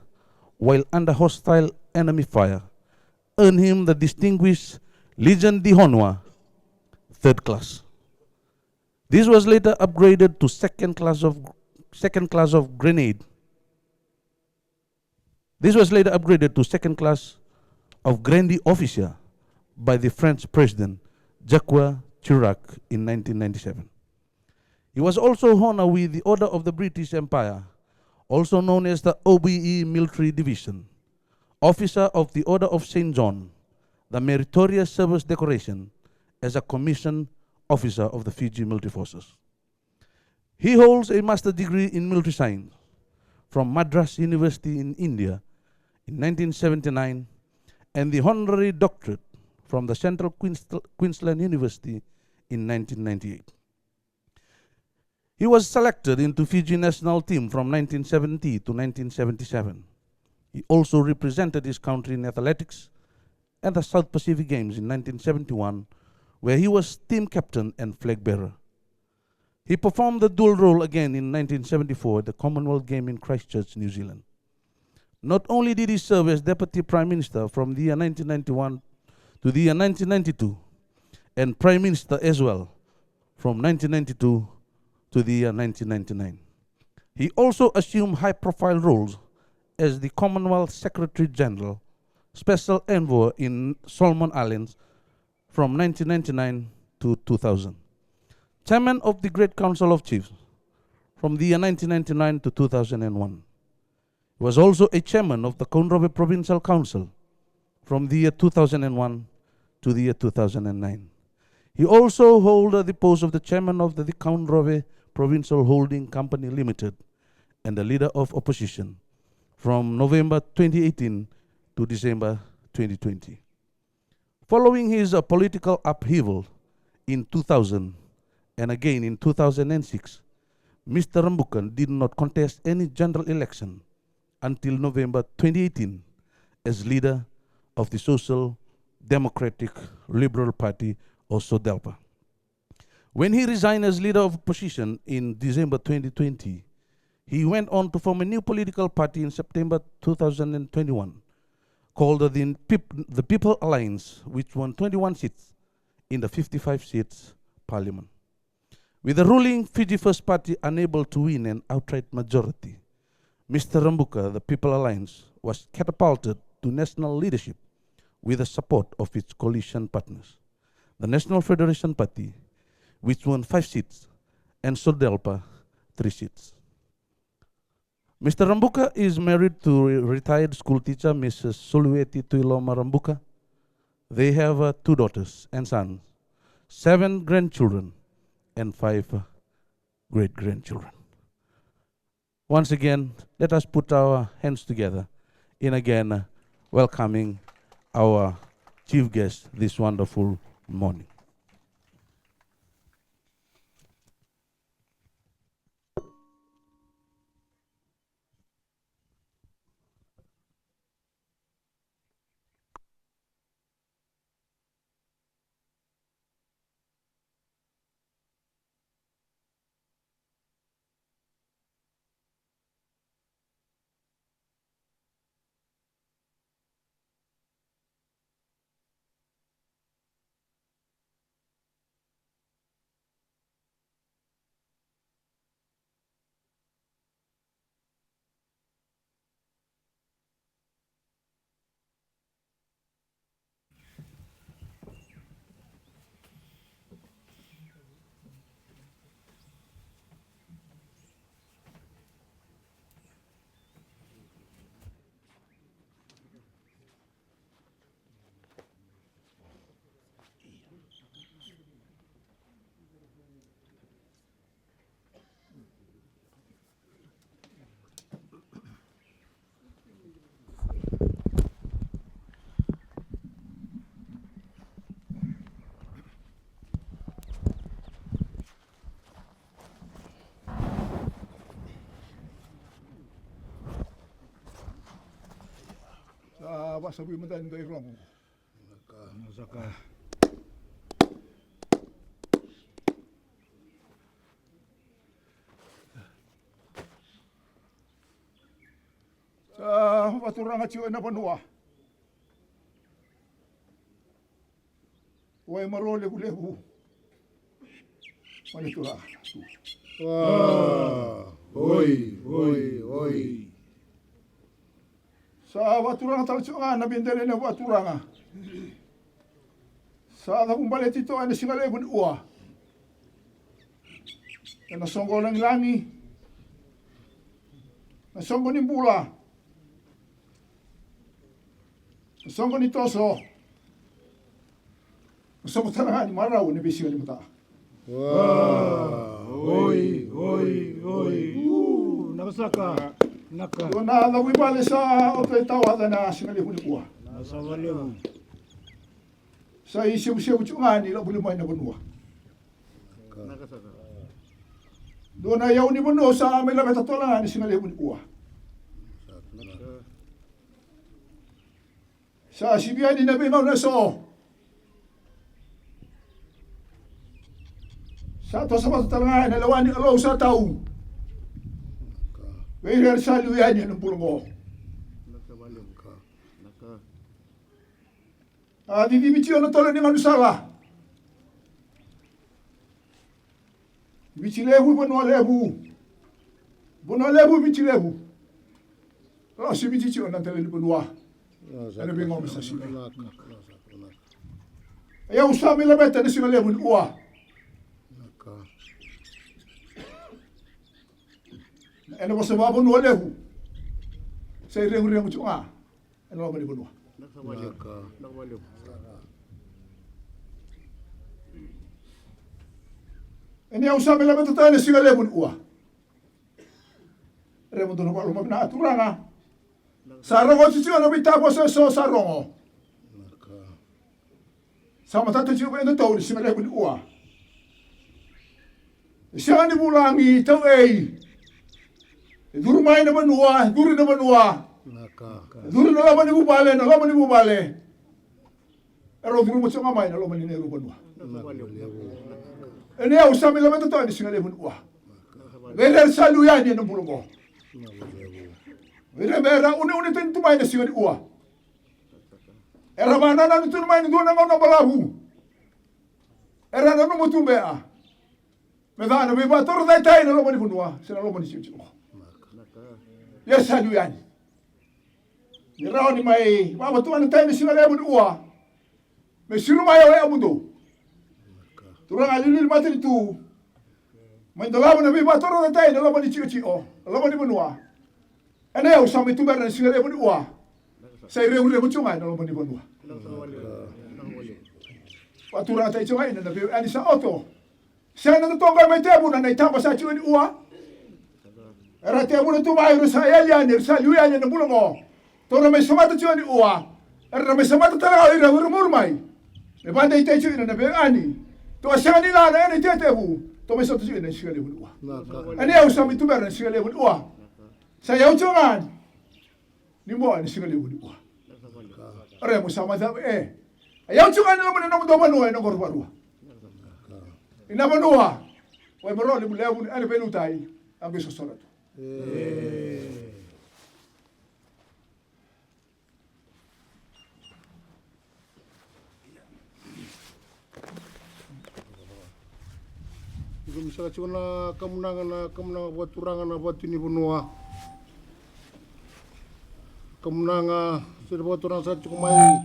while under hostile enemy fire, earned him the Distinguished Legion d'Honneur, third class. This was later upgraded to second class of, second class of grenade. This was later upgraded to second class of Grande Officer by the French President Jacques Chirac in nineteen ninety-seven. He was also honored with the Order of the British Empire, also known as the O B E Military Division, Officer of the Order of Saint John, the Meritorious Service Decoration as a commissioned officer of the Fiji Military Forces. He holds a master's degree in military science from Madras University in India in nineteen seventy-nine and the honorary doctorate from the Central Queensl-, Queensland University in nineteen ninety-eight. He was selected into Fiji national team from nineteen seventy to nineteen seventy-seven. He also represented his country in athletics and the South Pacific Games in nineteen seventy-one, where he was team captain and flag bearer. He performed the dual role again in nineteen seventy-four at the Commonwealth Game in Christchurch, New Zealand. Not only did he serve as Deputy Prime Minister from the year nineteen ninety-one to the year nineteen ninety-two, and Prime Minister as well from nineteen ninety-two to the year nineteen ninety-nine, he also assumed high-profile roles as the Commonwealth Secretary General, Special Envoy in Solomon Islands from nineteen ninety-nine to two thousand, Chairman of the Great Council of Chiefs from the year nineteen ninety-nine to two thousand and one. He was also a chairman of the Kaunrove Provincial Council from the year two thousand and one to the year two thousand and nine. He also hold the post of the chairman of the Kaunirave Provincial Holding Company Limited and the leader of opposition from November twenty eighteen to December twenty twenty. Following his, uh, political upheaval in two thousand and again in two thousand and six, Mister Rabuka did not contest any general election until November twenty eighteen as leader of the Social Democratic Liberal Party, or SODELPA. When he resigned as leader of opposition in December twenty twenty, he went on to form a new political party in September two thousand and twenty-one, called the Peop-, the People Alliance, which won twenty-one seats in the fifty-five seats parliament. With the ruling Fiji First Party unable to win an outright majority, Mister Rabuka, the People Alliance, was catapulted to national leadership with the support of its coalition partners, the National Federation Party, which won five seats, and SODELPA, three seats. Mister Rabuka is married to re-, retired school teacher Missus Solueti Tuiloma Rabuka. They have, uh, two daughters and sons, seven grandchildren, and five, uh, great-grandchildren. Once again, let us put our hands together in again, uh, welcoming our chief guest this wonderful morning. Sa vakasavi mada ni dai rogo. Saka. Sa vakaturaga tiko ena vanua. Oi, marau levulevu. Mani turaga. Oi, oi, oi. Sa vakaturaga tale tiko ga na veidela ni vakaturaga. Sa cavubaleti toka ena siga levu nikua. Ena soqo lagilagi, na soqo ni bula, na soqo ni toso, na soqo tale ga ni marau ena veisiga ni mataka. Oi, oi, oi. Uu, naka saka. Naka. Dua na cauravou vale sa oto e tawaca na siga levu nikua. Naka saka levu. Sa isevusevu tiko ga ni lavuli mai na vanua. Dua na iyau ni vanua sa mai laveta toka ga ni siga levu nikua. Sa sivi yani na veigauna eso. Sa toso vata tale ga ena lewa ni Kalou sa tau. Vei ira era sa liu yani ena bula oqo. A cicivi tiko na tolo ni gaunisala. Viti Levu, Vanua Levu. Vanua Levu, Viti Levu. Lasiviti tiko na dela ni vanua. Ena veigauna sa sivi. Ia au sa mai laveta na siga levu nikua. Ena vosa vakavanua levu. Sa ireguregu tiko ga. Ena loma ni vanua. Naka. Naka. Naka. Naka. Naka. Ena yau sa mai laveta tale na siga levu ni ua. Raica mo dou na valomavinaka turaga. Sa rogo tiko na veitavosa eso sa rogo. Sa matata tiko vei datou ni siga levu ni ua. E sega ni vulagi tau ei. E curu mai na vanua, e curu na vanua. E curu na loma ni vuvale, na loma ni vuvale. E rau curu mo tiko ga mai na loma ni Nairu vanua. Ena yau sa mai laveta tale ni siga levu ni ua. Vei ira era sa liu yani ena bula oqo. Vei ira era uneune tani tu mai na siga ni ua. Era vanananu tu mai na dua na gauna balavu. Era nanuma tu bea me ca na veivakatorocaketaki na loma ni vanua se na loma ni siotio. Ia sa liu yani. Ni rawa ni mai vakavatukanataki na siga levu ni ua. Me siro mai o yamudou. Turaga liuliu ni matanitu. Mai dolava na veivakatorocaketaki na loma ni tikotiko, na loma ni vanua. Ena yau sa mai tubera na siga levu ni ua. Sa irevurevu tiko ga ena loma ni vanua. Vakaturagataki tiko ga ina na veiwekani sa oto. Sega na totoka mai tevuna na itaba sa tiko ni ua. Era tevuna tu mai, era sa yali yani, era sa liu yani ena bula oqo. Tou na mai samata tiko ni ua. Era na mai samata tale ga o ira, o ira muri mai. Me vakadeitaki tiko ina na veiwekani. Tou a sega ni lala ena itetevu. Tou mai sota tiko ina siga levu ni ua. Ena yau sa mai tubera na siga levu ni ua. Sa yau tiko ga ni mua ena siga levu ni ua. Ore mo sa mai cava e. A yau tiko ga ni loma ni nomudou vanua ena qoro varua. Ina vanua. Wai maro levu levu ni ane veilutai. Aqo i sosoro tu. Iko mi saka tiko na kamunaga, na kamunaga vakaturaga, na vatu ni vanua. Kamunaga, se na vakaturaga saka tiko mai.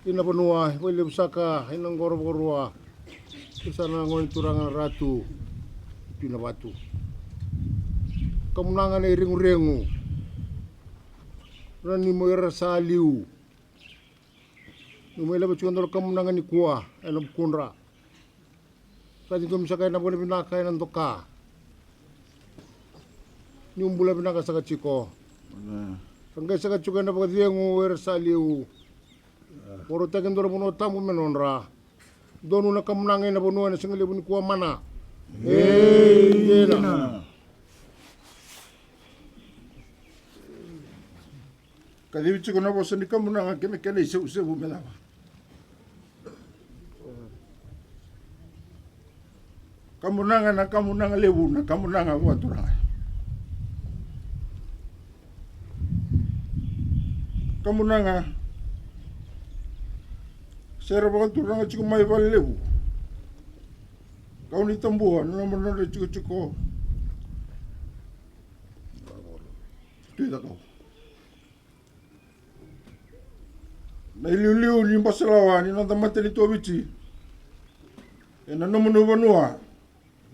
Ina vanua, e vakalevu saka, ina qoro vakarua. Iko sa na gone turaga na Ratu, Tui Navatu. Kamunaga na ireguregu. Rani mo ira sa liu. Niu mai leva tiko na kamunaga nikua, ena vukudra. Sa ciqomi saka ena vakalevu vinaka ena doka. Niu bula vinaka saka tiko. Sa qai saka tiko ena vakacegu era sa liu. Varautaki e dua na vanua tabu me nodra. Donu na kamunaga ena vanua ena siga levu nikua mana. Ei, ena. Kacivi tiko na vosa ni kamunaga kei na kena isevusevu me cava. Kamunaga na kamunaga levu, na kamunaga vakaturaga. Kamunaga se ra vakaturaga tiko mai valelevu. Kau ni tabua na loma nodra tikotiko. Tui Cakau. Na iliuliu ni basalawa ni noda matanitu o Viti ena nomuni vanua,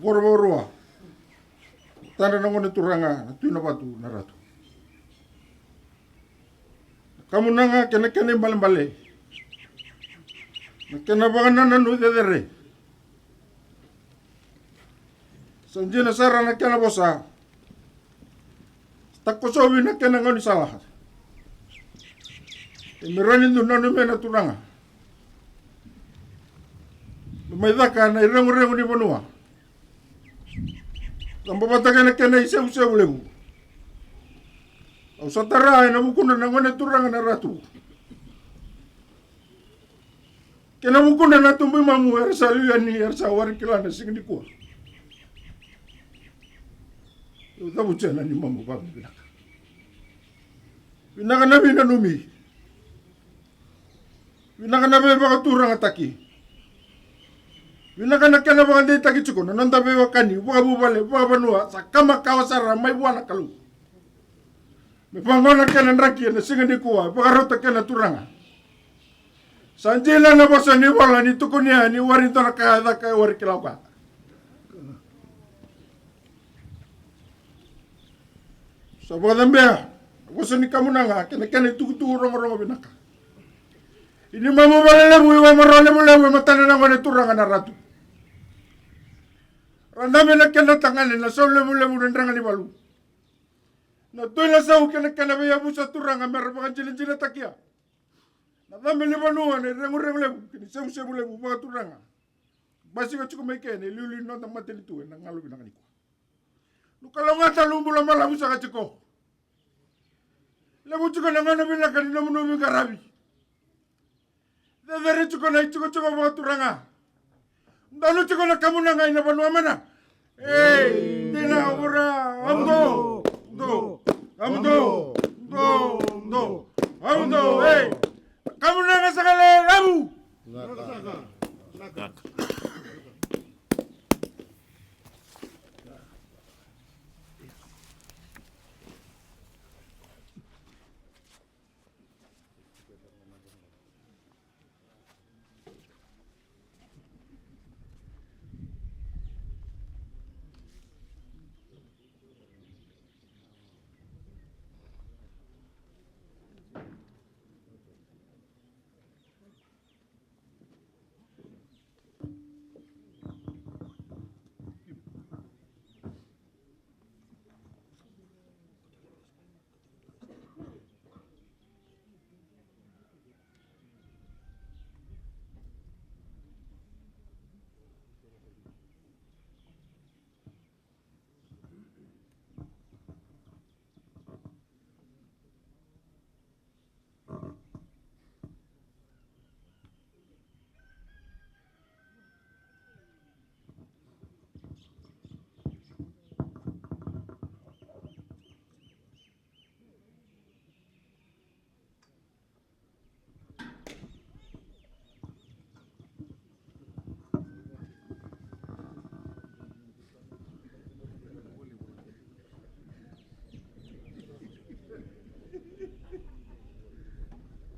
Vorovakarua. Tadra na gone turaga na Tui Navatu na Ratu. Na kamunaga kei na kena ibalebale, na kena vakanananu cecere. Sa dina sara na kena vosa. Takosovi na kena gaunisala. E me rawa ni dau nanumi na turaga. Me mai caka na ireguregu ni vanua. Caba vata kei na kena isevusevu levu. Au sa tara ena vukudra na gone turaga na Ratu. Kei na vukudra na tubu i mamu era sa liu yani, era sa wari kila na siga nikua. Au cavutia na neimami vakavinaka. Vinaka na veinanumi. Vinaka na veivakaturagataki. Vinaka na kena vakadeitaki tiko na noda veiwekani vakavuvale, vakavanua, sa ka makawa sara mai vua na Kalou. Me vaqo na kena draki ena siga nikua, vakarauta kei na turaga. Sa dina na vosa ni vola ni tukunia ni wari dua na ka e caka e wari kila o koya. Sa vakacabea na vosa ni kamunaga kei na kena itukutuku rogorogo vinaka. I ni mamu valelevu i Vamarau levulevu e matana na gone turaga na Ratu. Vadabe na kena tagane na sau levulevu na draga ni valu. Na tui na sau kei na kena veiyavusa turaga me ra vakajinajinatakia. Na cabe ni vanua na ireguregu levu kei na isevusevu levu vakaturaga. Basika tiko mai kei na iliuliu ni noda matanitu ena galu vinaka nikua. Nu kalougata na bula balavu saka tiko. Levu tiko na gauna vinaka ni nomu nomu qaravi. Cecere tiko na itikotiko vakaturaga. Donu tiko na kamunaga ina vanua mana. Ei, dina vura, amudo, do, amudo, do, do, amudo, ei. Kamunaga saka le, amu.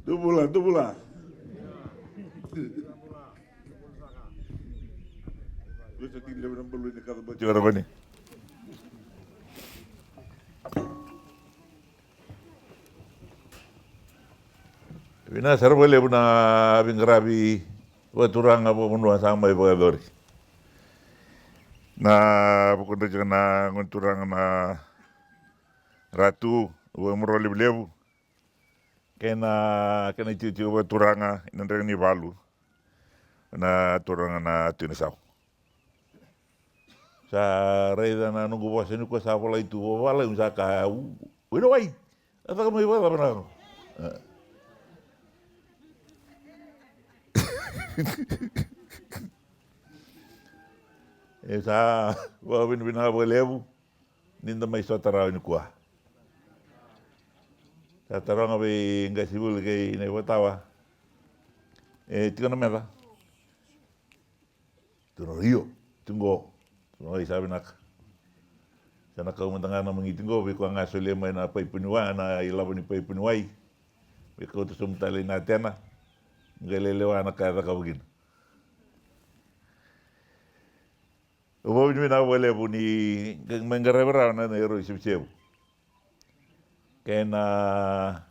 Dou bula, dou bula. Io, sa tiki levu na baluni ka ca bati ora vani. Vinaka sara vakalevu na veiqaravi vakaturaga vakavanua sa mai vakayacori. Na vukudra tiko na gone turaga na Ratu Vakamoroa Levulevu kei na kena itikotiko vakaturaga ina drega ni valu na turaga na Tui Nasau. Sa raica na noqu vosa nikua sa volai tu vavalagi, sa ka u, u ina wai. A caka mai vakacava na, e. E sa vakavinavinaka vakalevu ni da mai sota rawa nikua. Sa taroga vei qasenivuli kei na ivakatawa, e tiko na meca? Tukuna, io, tu qo. Tukuna, oi, sa vinaka. Sa na kau mada ga na magiti qo vei koya ga solia mai na paipa ni wai, na ilavo ni paipa ni wai. Me kauta sobu tale i Natena. Qai lai lewa na ka e cakava kina. Au vakavinavinaka vakalevu ni mai qaravi rawa na, na iro isevusevu kei na,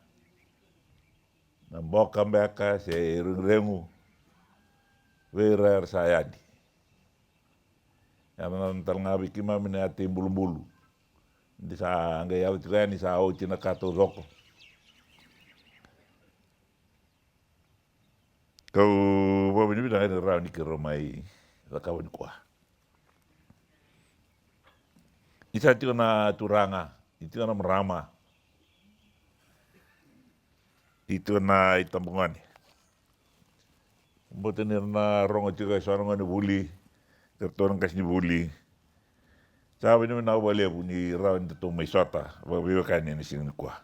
na boka beka se ireguregu vei ira era sa yadi. Yaco na tale ga vei keimami na yata i Bulubulu. Ni sa qai yaco tiko yani sa oti na ka taucoko. Kau vakavinavinaka ni rawa ni keirau mai cakava nikua. Ni sa tiko na turaga, ni tiko na marama, ni tiko na itabagone. Baleta ni ra na rogo tiko e so na gone vuli, eratou na qasenivuli. Sa vakavinavinaka vakalevu ni rawa ni datou mai sota vakaveiwekani ena siga nikua.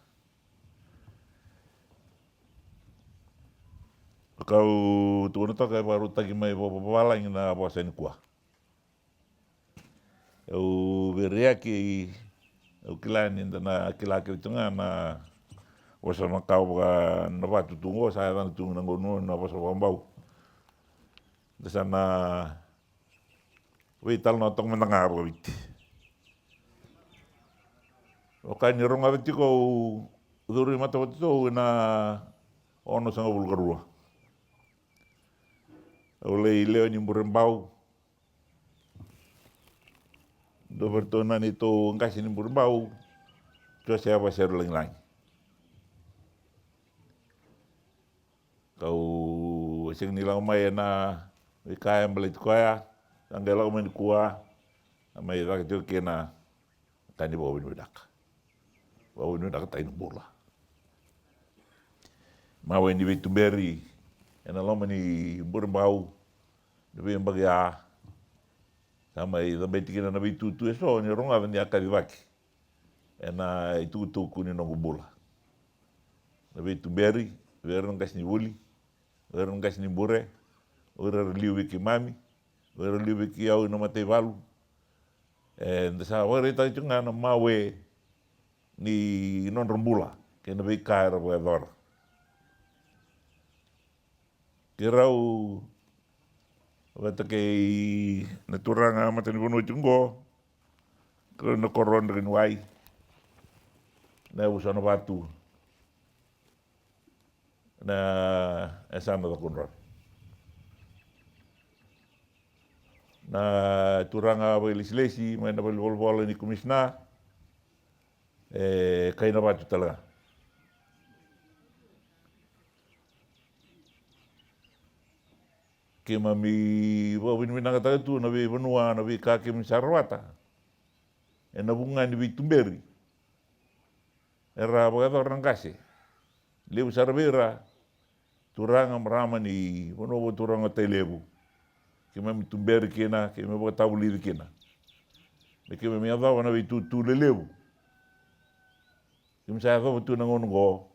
Kau tukuna toka e vakarautaki mai vakavavalagi na vosa nikua. Au veireyaki, au kila ni da na kila kece tu ga na vosa makawa vaka na vatu tu qo, sa yacana tu na gauna na vosa vakabau. Da sa na veitalanoa toka mada ga vakaviti. Au kaya ni rogoca tiko, au curu i matavatu tou ena onosagavulu ka rua. Au lai lewe ni Burebau. Dua vei iratou na neitou qase ni Burebau, Josefa Serulagilagi. Kau sega ni lako mai ena veika e baleti koya, sa qai lako mai nikua, sa mai caka tiko kina na ka ni vakavinavinaka. Vakavinavinakataki na bula. Mawe ni veituberi ena loma ni Burebau, na veiyabaki ya, sa mai cabe tiko kina na veitutu eso ni rogoca ni a kacivaki ena itukutuku ni noqu bula. Na veituberi vei ira na qasenivuli, vei ira na qasenibure, o ira era liu vei keimami, o ira era liu vei keiau ena mataivalu. Eda sa vakaraitaka tiko ga na mawe ni nodra bula kei na veika era vakayacora. Keirau vata kei na turaga matanivanua tiko qo, keirau na koro Drakaniwai, na yavusa na Vatu, na yasana Cakaudrove. Na turaga vakailesilesi mai na valenivolavola ni komisina, e Kainavatu tale ga. Keimami vakavinavinakataka tu na veivanua, na veika keimami sa rawata ena vuku ga ni veituberi era vakayacora na qase. Levu sara vei ira turaga, marama ni vanua vakaturaga o Tailevu. Keimami tuberi kina, keimami vakatavulici kina me keimami yacova na veitutu lelevu keimami sa yacova tu na gauna oqo.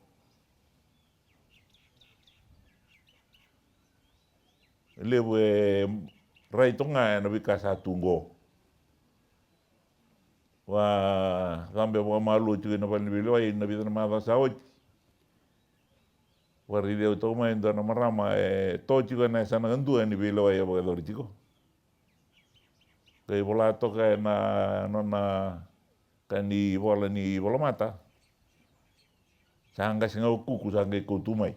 Levu e rai toka ga ena veika sa tu oqo. Vakacabe vakamalua tiko ena vale ni veilewai ena vica na macawa sa oti. Vakaraici au toka mai e dua na marama e to tiko ena yasana kadua ni veilewai e vakayacori tiko. Qai vola toka ena nona ka ni vola ni volamata, sa qase ga o Kuku sa qai kautu mai.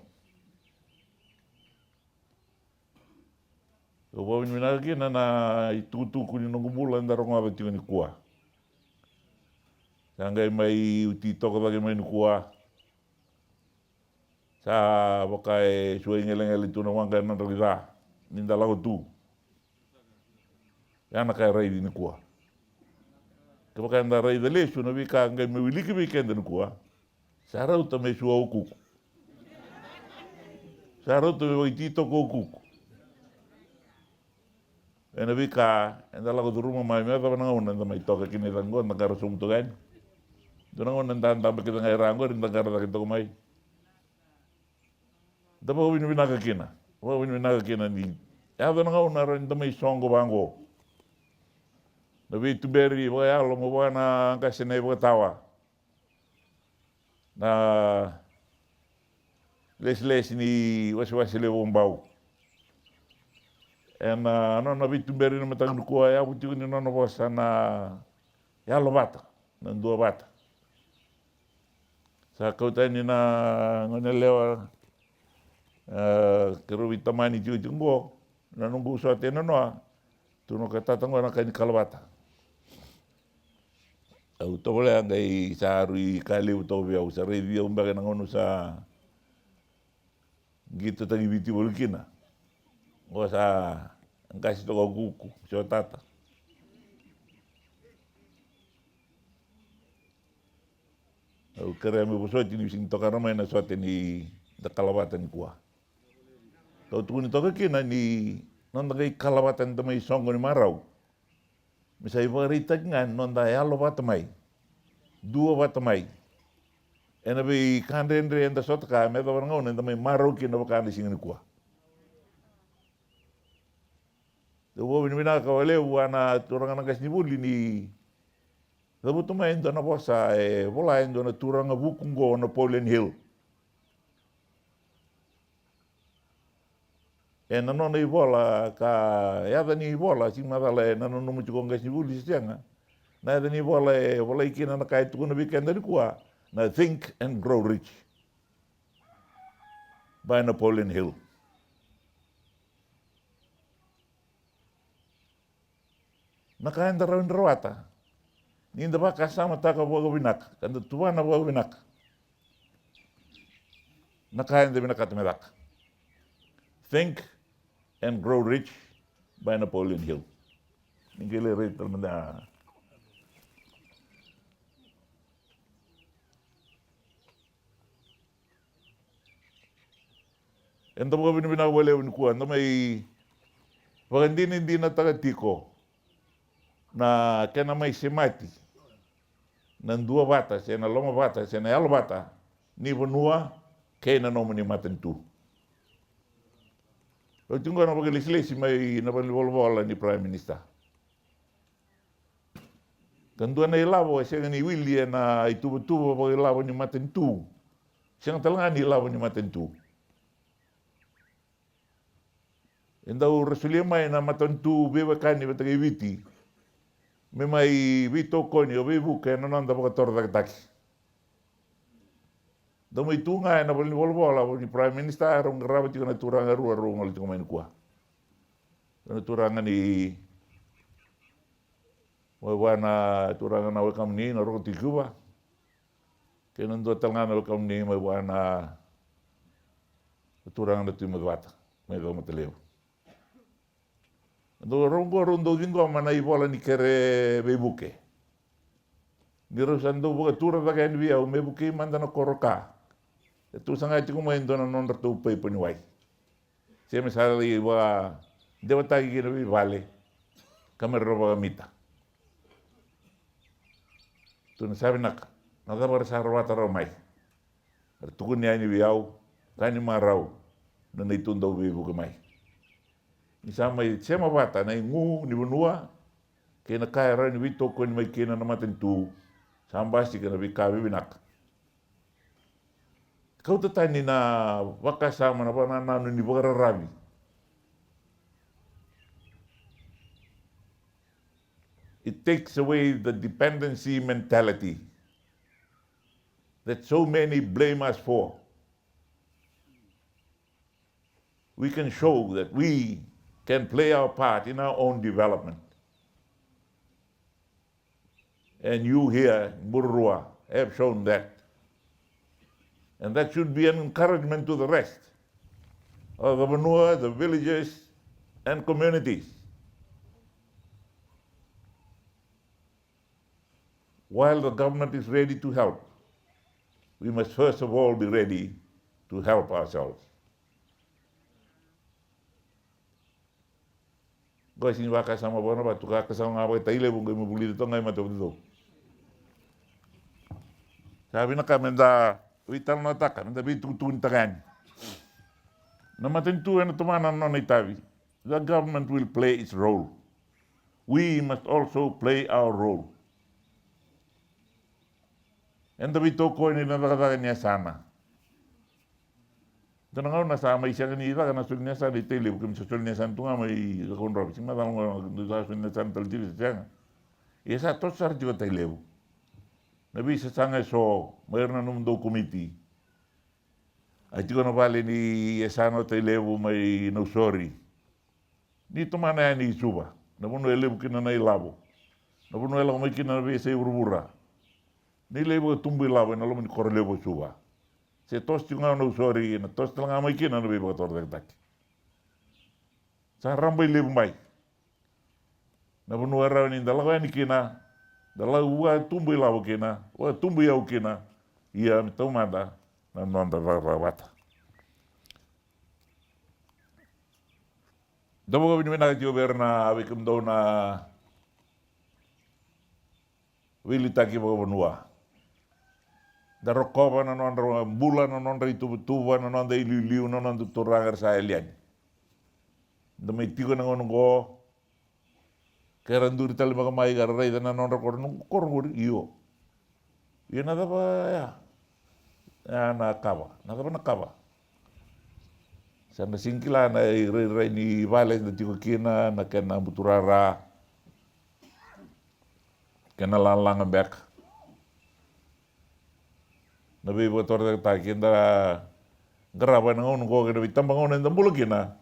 Au vakavinavinaka kina na itukutuku ni noqu bula eda rogoca tiko nikua. Sa qai mai uti toka cake mai nikua. Sa vaka e suai gelegele tu na waqa ena draki ca ni da lako tu. Ya na ka e raici nikua. Kevaka eda raica lesu na veika qai mai wiliki vei keda nikua, sa rauta me sua o Kuku. Sa rauta me vakaititoko o Kuku. Ena veika eda lako curuma mai me yacova na gauna eda mai toka kina i cake qo, da qara sobu toka yani. Dua na gauna eda dabe kece ga i ra qori, da qara cake toka mai. Da vakavinavinaka kina, vakavinavinaka kina ni yaco na gauna rawa ni da mai soqo vaqo. Na veituberi vakayalo, mo vaka na qase na iVakatawa, na lesilesi ni wasewase levu o Bau. Ena nona veituberi na mataka nikua, e yavu tiko ni nona vosa na yalovata, na duavata. Sa kau tani na gone yalewa, e, keirau veitamani tiko tiko qo, na noqu sote nanoa, tu na ka tata qo na ka ni kalavata. Au tovolea qai sa rui ka levu toka vei au, sa raici au beka na gauna sa qito taki Viti voli kina. Qo sa qase toka o Kuku se o tata. Au kerea me vosoti niu sega ni tokara mai na sote ni da kalavata nikua. Kau tukuni toka kina ni noda qai kalavata ni da mai soqo ni marau, me sa ivakaraitaki ga ni noda yalovata mai, duavata mai ena veika dredre eda sotaka, me yacova na gauna eda mai marau kina vaka na siga nikua. Au vakavinavinaka vakalevu vua na turaga na qasenivuli ni cavuta mai e dua na vosa e vola e dua na turaga vuku qo o Napoleon Hill. Ena nona ivola, ka yaca ni ivola, sega ni macala ena nanuma tiko o qasenivuli se sega. Na yaca ni ivola e volai kina na ka e tukuna vei keda nikua na Think and Grow Rich by Napoleon Hill. Na ka eda rawa ni rawata Ni da vakasamataka vakavinaka ka da tuvana vakavinaka na ka eda vinakata me caka. Think and Grow Rich by Napoleon Hill. Ni qai lai raica tale mada. Eda vakavinavinaka vakalevu nikua, eda mai vakadinadinataka tiko na kena mai semati na duavata se na lomavata se na yalovata ni vanua kei na nomuni matanitu. Oti qo na vakalesilesi mai na valenivolavola ni Prime Minister. Ka dua na ilavo e sega ni wili ena ituvatuva vakailavo ni matanitu. Sega tale ga ni ilavo ni matanitu. E dau ra solia mai na matanitu veiwekani vata kei Viti me mai veitokoni o veivuke ena noda vakatorocaketaki. Dau mai tu ga ena valenivolavola ni Prime Minister, rau qarava tiko na turaga rua rau gole tiko mai nikua. Na turaga ni mai vua na turaga na wekamuni na Roko Tui Kiuva, kei na dua tale ga na wekamuni mai vua na turaga na Tui Macivata mai Caumatalevu. Dou rau qo rau dau ciqoma na ivola ni kere veivuke. Ni rau sa dau vakatura cake yani vei au me vukei mada na koro ka e tu saga tiko mai e dua na nodratou paipa ni wai. Se me sa lai vakadewataki kina veivale ka me ra vakamita. Tu na sa vinaka na cava ra sa rawata rawa mai. Ra tukuni yani vei au ka ni marau na neitou dau veivuke mai. Ni sa mai sema vata na igu ni vanua kei na ka e rawa ni veitokoni mai kina na matanitu, sa basika na veika vivinaka. Kauta tani na vakasama, na vakanananu ni vakararavi. It takes away the dependency mentality that so many blame us for. We can show that we can play our part in our own development. And you here in Bururua have shown that. And that should be an encouragement to the rest of the vanua, the villages and communities. While the government is ready to help, we must first of all be ready to help ourselves. Qo e sega ni vakasama vua na vatu, ka kasama ga vakatailevu, qai me vulica toka ga e matavutacau. Sa vinaka meda veitalanoataka, meda veitukutukunitaka yani. Na matanitu ena tomana na nona itavi. The government will play its role. We must also play our role. Eda veitokoni na cakacaka ni yasana. Dua na gauna sa mai sega ni caka na soli ni yasana i Tailevu, keimami sa soli ni yasana tu ga mai Cakaudrove, sega ni macala ga dou sa soli ni yasana tale tiko, se sega. Ia sa toso sara tiko Tailevu. Na veisasaga eso mai ira na nomudou komiti. A tiko na vale ni yasana o Tailevu mai Nausori. Ni tomana yani i Suva, na vanua e levu kina na ilavo, na vanua e lako mai kina na veiyasai vuravura. Ni lai vakatubu ilavo ena loma ni koro levu o Suva. Se toso tiko ga o Nausori, na toso tale ga mai kina na veivakatorocaketaki. Sa rabailevu mai na vanua e rawa ni da lako yani kina, da lako vakatubu ilavo kina, vakatubu iyau kina. Ia me taumada na noda cakacaka vata. Da vakavinavinaka tiko vei ira na, vei kemudou na veiliutaki vakavanua. Da rokova na nodra bula, na nodra ituvatuva, na noda iliuliu, na noda turaga era sa yali yani. Da mai tiko ena gauna oqo, ke ra duri tale beka mai ka ra raica na nodra koro, noqu koro qori, io. Io, na cava ya? Ya na kava, na cava na kava? Sa na sega ni kila na irairai ni vale da tiko kina, na kena buturara, kena lalaga beka. Na veivakatorocaketaki eda qarava ena gauna oqo kei na veitabagauna eda bula kina,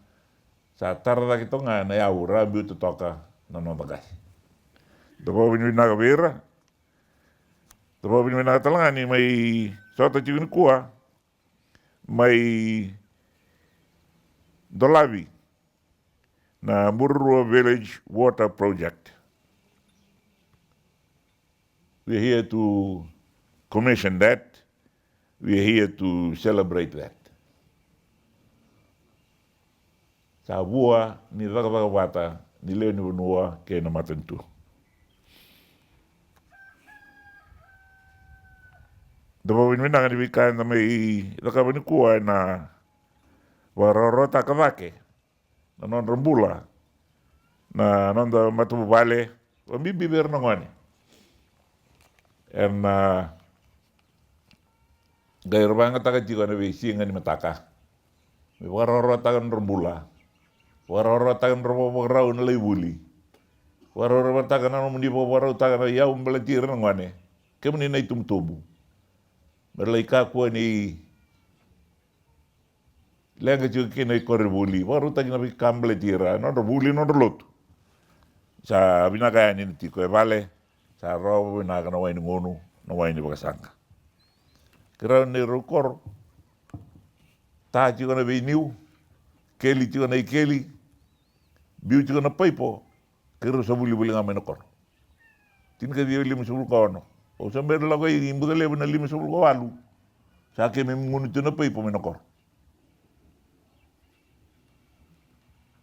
sa tara cake toka ga na yau ra biuta toka na noda qase. Da vakavinavinaka vei ira. Dou vakavinavinaka tale ga ni mai sota tiko nikua, mai dolavi na Mururoa Village Water Project. We are here to commission that. We are here to celebrate that. Sa vua ni cakacaka vata ni lewe ni vanua kei na matanitu. Da vakavinavinaka ni veika eda mai cakava nikua ena vakarawarawataka cake na nodra bula na noda matavuvale, vakabibi vei ira na gone. Ena qai ra vakayagataka tiko ena veisiga ni mataka me vakarawarawataka na nodra bula, vakarawarawataka na nodra vakavakarau na lai vuli, vakarawarawataka na nomuni vakavakarautaka na iyau me baleti ira na gone. Kemuni na itubutubu, me ra lai kakua ni leqa tiko kina i koronivuli, vakarautaki na veika baleti ira, nodra vuli, nodra lotu. Sa vinaka yani na tiko e vale, sa rawa vinaka na wai ni gunu, na wai ni vakasaqa. Keirau na neirau koro, ta tiko na veiniu, keli tiko na ikeli, biu tiko na paipo, keirau sa vulivuli ga mai na koro. Tinikaciwa limasagavulu ka ono. Au sa bera lako i Bucalevu na limasagavulu ka walu. Sa keimami gunu tu na paipo mai na koro.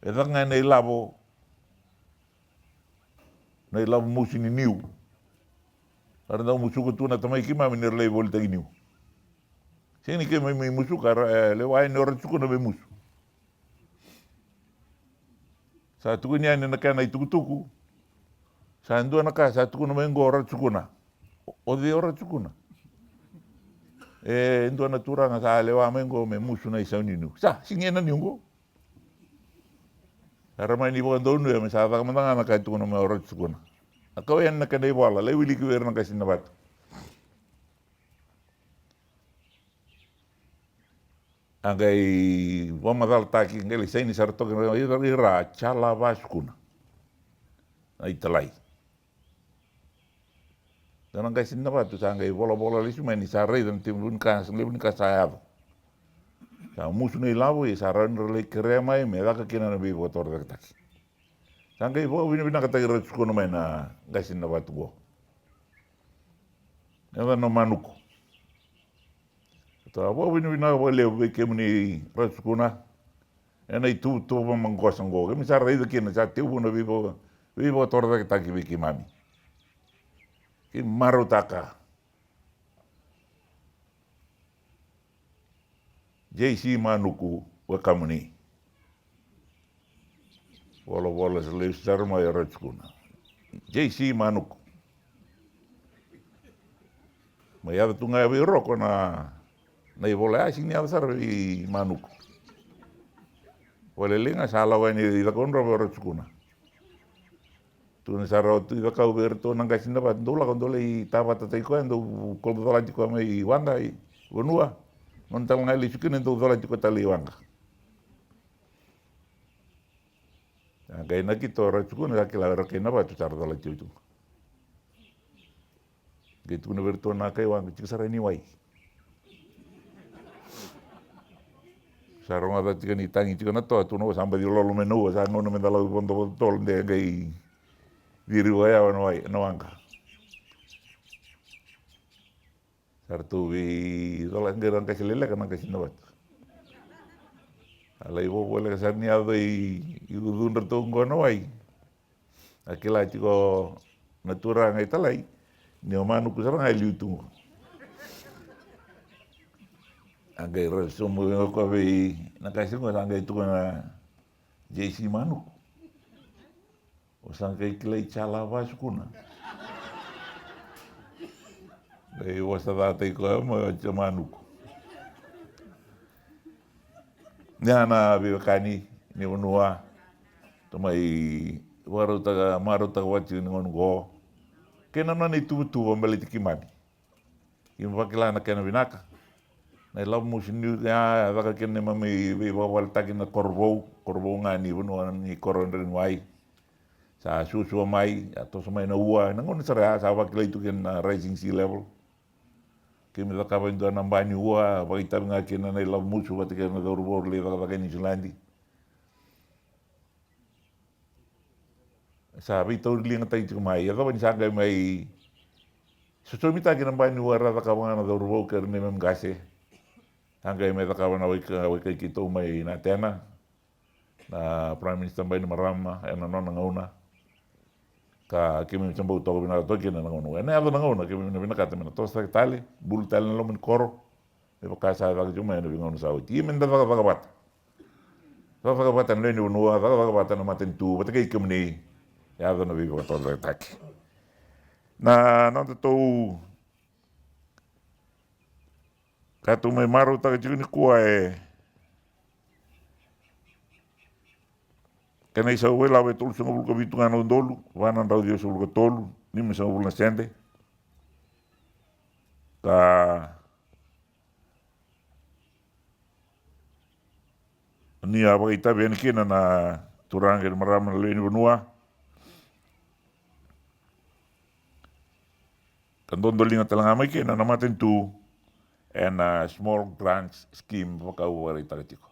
E caka ga na ilavo, na ilavo musu ni niu. Era dau musuka tu na tamai keimami ni ra lai volitaki niu. Sega ni keimami musuka, era, e, lewa yani o Ratu Sukuna me musu. Sa tukuni yani na kena itukutuku. Sa dua na ka sa tukuna mai qo o Ratu Sukuna. O, o cei o Ratu Sukuna? E dua na turaga sa lewa mai qo me musu na isau ni niu. Sa siga na niu qo. Era mai ni vakadonuya me sa caka mada ga na ka e tukuna mai o Ratu Sukuna. A kau yani na kena ivola, lai wiliki vei ira na qase ni Navatu. A qai vakamacalataki, qai lai saini sara toka ira, ira, ira a Chala Vasukuna na italai. Dua na qase ni Navatu sa qai volavola lesu mai ni sa raica na tekivu ni ka, levu ni ka sa yaco. Sa musu na ilavo, ia sa rawa ni ra lai kerea mai me caka kina na veivakatorocaketaki. Sa qai vakavinavinakataki Ratu Sukuna mai na qase ni Navatu qo. Ena yacana o Manuku. Sa vakavinavinaka vakalevu vei kemuni Ratu Sukuna. Ena ituvatuva maqosa qo. Keimami sa raica kina sa tekivu na veiva-, veivakatorocaketaki vei keimami. Keimami marautaka. J C Manuku, wekamuni. Volavola sa lesu sara mai o Ratu Sukuna. J C Manuku. Mai yaco tu ga vei Roko na, na ivola ya, sega ni yaco sara vei Manuku. Vakalailai ga sa lako yani i Cakaudrove o Ratu Sukuna. Tukuna sara o tu i Cakau vei iratou na qase ni Navatu, dou lako, dou lai tavatataki koya, dou, ko colati koya mai waqa i vanua. Nona tale ga e lesu kina, dou colati koya tale i waqa. A qai nakita o Ratu Sukuna, sa kila o ira kai Navatu sa ra colati oti tu. Qai tukuna vei iratou na kai waqa, tiko sara ni wai. Sa rogoca tiko ni tagi tiko na toa, tukuna o sa baci lolo mai na ua, sa gauna me da lako i vodovodo totolo, de qai ciri vakayawa na wai, na waqa. Sa ratou veicola, qai ra qase leleka na qase ni Navatu. A lai vovoleka sara ni yaco i, i ucudratou qo na wai. A kila tiko na turaga italai ni o Manuku sara ga e liu tu qo. A qai ra sobu vei koya vei na qase qo, sa qai tukuna na J C Manuku. O sa qai kilai Chala Vasukuna. Qai vosa cataki koya mai o Manuku. Ia na veiwekani ni vanua, tou mai vakarautaka, marautaka vata tiko ni gauna qo. Kei na nona ituvatuva baleti keimami. Keimami vakila na kena vinaka. Na ilavo musu ni niu ya, a caka kina neimami veivakavaletaki na koro vou, koro vou ga ni vanua ni koro Drenivai. Sa suasua mai, a toso mai na ua, na gauna sara ya sa vakilai tu kina na rising sea level. Keimami cakava e dua na ba ni ua, vakaitavi ga kina na ilavo musu vata kei na cauravou era lai cakacaka e Niusiladi. Sa veitauriligataki tiko mai, yacova ni sa qai mai sosomitaki na ba ni ua era cakava ga na cauravou kei ira na neimami qase. Sa qai mai cakava na waikai, waikai keitou mai na Atena. Na Prime Minister Bainimarama ena nona gauna. Ka keimami se bau toka vinaka toka kina na gauna. Ena yaco na gauna keimami na vinakata me na tosotaki tale, bulu tale na loma ni koro. Me vaka sa caka tiko mai ena veigauna sa oti. Ia me da cakacaka vata. Cakacaka vata na lewe ni vanua, cakacaka vata na matanitu, vata kei kemuni. Yaco na veivakatotolotaki. Na nodatou ka tou mai marautaka tiko nikua e kena isau vakailavo e tolusagavulu ka vitu ga na udolu, va na drau ciwasagavulu ka tolu, limasagavulu na sede. Ka ni a vakaitavi yani kina na turaga kei na marama na lewe ni vanua. Ka dodoliga tale ga mai kina na matanitu ena small grants scheme vaka au vakaraitaka tiko.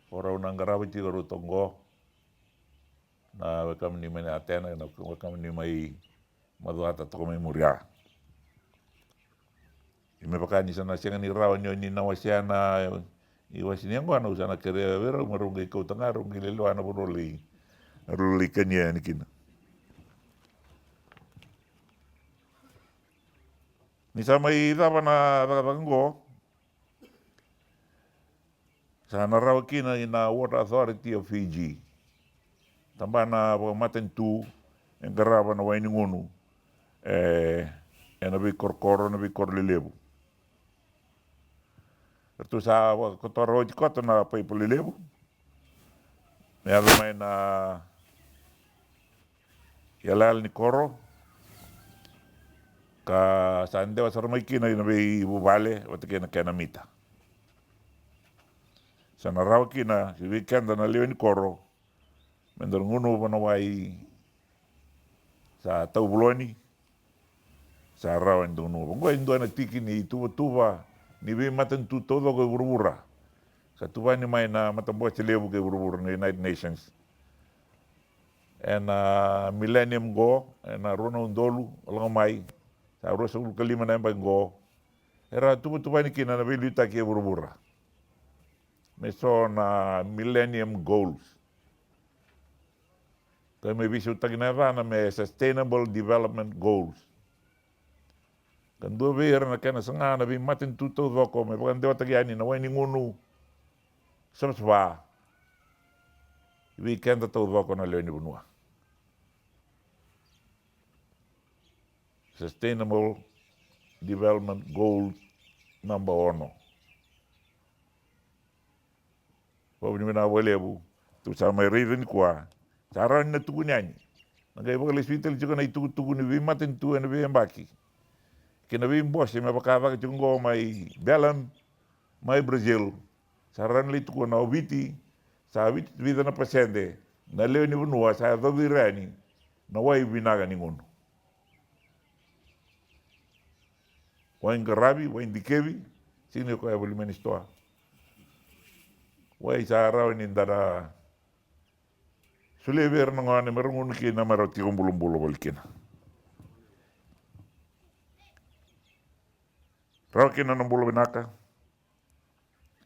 O rau na qarava tiko rau toka qo. Na wekamuni mai na Atena, na wekamuni mai Macuata toka mai muri ya. Ia me vaka ni sa na sega ni rawa ni o ni na wasea na iwase ni yaqona, au sa na kerea vei rau me rau qai kauta ga, rau qai lelewa na vanua lai, rau lai kania yani kina. Ni sa mai cava na cakacaka qo, sa na rawa kina i na Water Authority of Fiji. Tabana vakamatanitu e qarava na wai ni gunu e, ena veikorokoro, na veikoro lelevu. Ratou sa vakotora oti koto na paipo lelevu me yaco mai na iyalayala ni koro, ka sa dewa sara mai kina i na veivuvale vata kei na kena mita. Sa na rawa kina vei keda na lewe ni koro me da gunuva na wai sa tauvuloni, sa rawa ni da gunuva. Oqo e dua na tiki ni tuvatuva ni veimatanitu taucoko e vuravura. Sa tuvani mai na matabose levu kei vuravura na United Nations. Ena millennium qo, ena rua na udolu lako mai, sa ruasagavulu ka lima na yabaki qo, era tuvatuvani kina na veiliutaki e vuravura me so na millennium goals. Ka me veisautaki na yacana me sustainable development goals. Ka dua vei ira na kena saga na veimatanitu taucoko me vakadewataki yani na wai ni gunu savasava vei keda taucoko na lewe ni vanua. Sustainable Development Goals naba ono. Vakavinavinaka vakalevu, tou sa mai raica nikua. Sa rawa ni na tukuni yani. Na qai vakalesui tale tiko na itukutuku ni veimatanitu ena veiyabaki kei na veibose me vaka caka tiko qo mai Belem, mai Brazil. Sa rawa ni lai tukuna o Viti, sa vitu vica na pasede na lewe ni vanua sa yacovi ira yani na wai vinaka ni gunu. Wai qaravi, wai dikevi, sega ni koya voli mai na sitoa. Wai sa rawa ni da na solia vei ira na gone me ra gunu kina me ra tiko bulabula voli kina. Rawa kina na bula vinaka.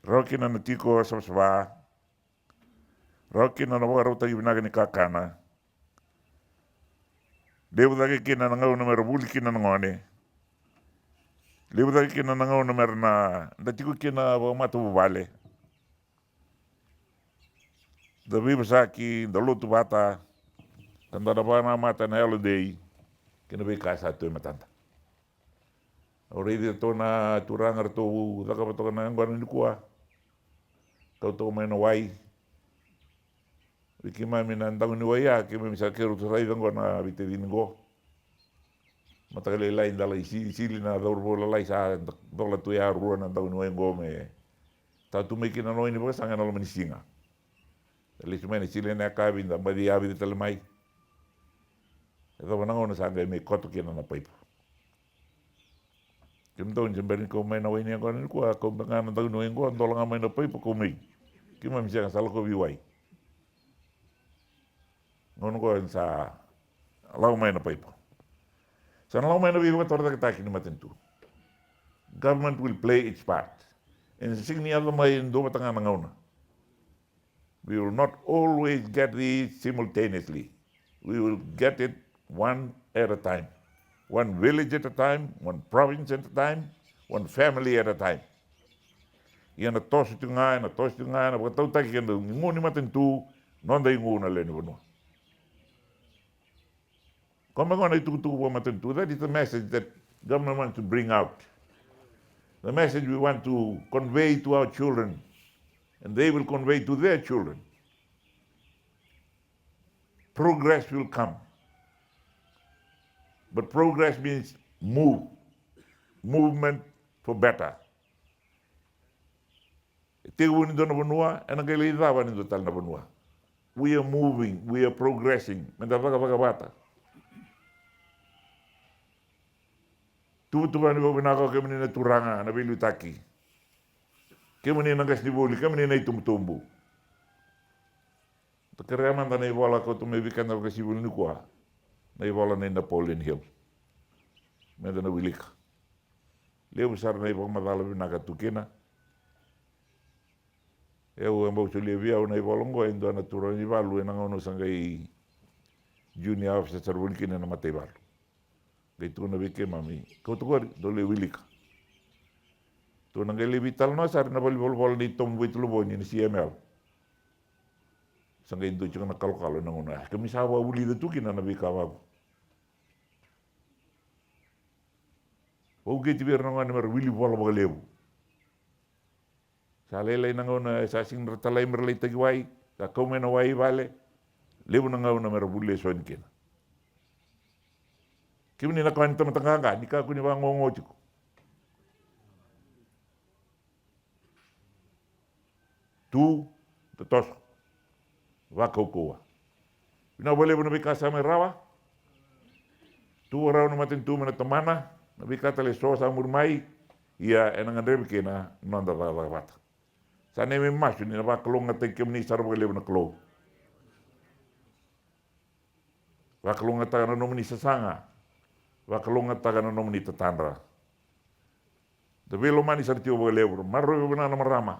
Rawa kina na tiko savasava. Rawa kina na vakarautaki vinaka ni kakana. Levu cake kina na gauna me ra vuli kina na gone. Levu cake kina na gauna me ra na da tiko kina vakamatavuvale. Da veivosaki, da lotu vata, ka da na vakanamata na yalodei kei na veika sa tu e matada. Au raici ratou na turaga ratou cakava toka na yaqona nikua. Kau toka mai na wai. Vei keimami na daguniwai ya, keimami sa keirau raica qo na veitacini qo. Mataka lailai da lai sili, sili na cauravou lalai sa cola tu ya rua na daguniwai qo me ta tu mai kina na wai ni vakasaqa ena loma ni siga. Da lesu mai na sili ena yakavi, da baci yavica tale mai. E cava na gauna sa qai mai koto kina na paipo. Kemudou ni se bera ni kau mai na wai ni yaqona nikua, kau beka ga na dauniwai qo, dola ga mai na paipa kau mai. Keimami sega, sa lakovi wai. Gauna qo sa lako mai na paipa. Sa na lako mai na veivakatorocaketaki ni matanitu. Government will play its part. E sega ni yaco mai e dua vata ga na gauna. We will not always get these simultaneously. We will get it one at a time. One village at a time, one province at a time, one family at a time. Ia na toso tiko ga, na toso tiko ga, na vakatautaki keda igu ni matanitu, noda igu na lewe ni vanua. Kome gona itukutuku vakamatanitu. That is the message that government wants to bring out. The message we want to convey to our children, and they will convey to their children. Progress will come. But progress means move. Movement for better. E tekivu ni dua na vanua, ena qai lai cava ni dua tale na vanua. We are moving, we are progressing. Meda cakacaka vata. Tuvatuva ni vakavinaka o kemuni na turaga na veiliutaki. Kemuni na qasenivuli, kemuni na itubutubu. Da kerea mada na ivola kauta mai vei keda na qasenivuli nikua. Na ivola nei Napoleon Hill. Meda na wilika. Levu sara na ivakamacala vinaka tu kina. Au e bau solia vei au na ivola oqo e dua na turaga ni valu ena gauna au sa qai junior officer sara voli kina ena mataivalu. Qai tukuna vei keimami, kauta qori, dou lai wilika. Tou na qai lai veitalanoa sara ena valenivolavola nei Tom Vaitulavoni na C M L. Sa qai dua tiko na kalokalo ena gauna ya. Keimami sa vakavulica tu kina na veika vaqo. Vauqeti vei ira na gone mera wili vola vakalevu. Sa lailai na gauna, sa sega ni ra talai mera lai taki wai, sa kau mai na wai i vale. Levu na gauna mera vuli lesoni kina. Kemuni na kawa ni tamata qaqa, ni kakua ni vakagogo tiko. Tu, totoso. Vakaukauwa. Vinaka vakalevu na veika sa mai rawa. Tu vakarau na matanitu mai na tomana, na veika tale eso sa muri mai. Ia ena gadrevi kina na noda cakacaka vata. Sa neimami masu ni na vakalougatataki kemuni sara vakalevu na Kalou. Vakalougatataka na nomuni sasaga. Vakalougatataka na nomuni tatadra. Da veilomani sara tiko vakalevu, ra maroroi vakavinaka na marama.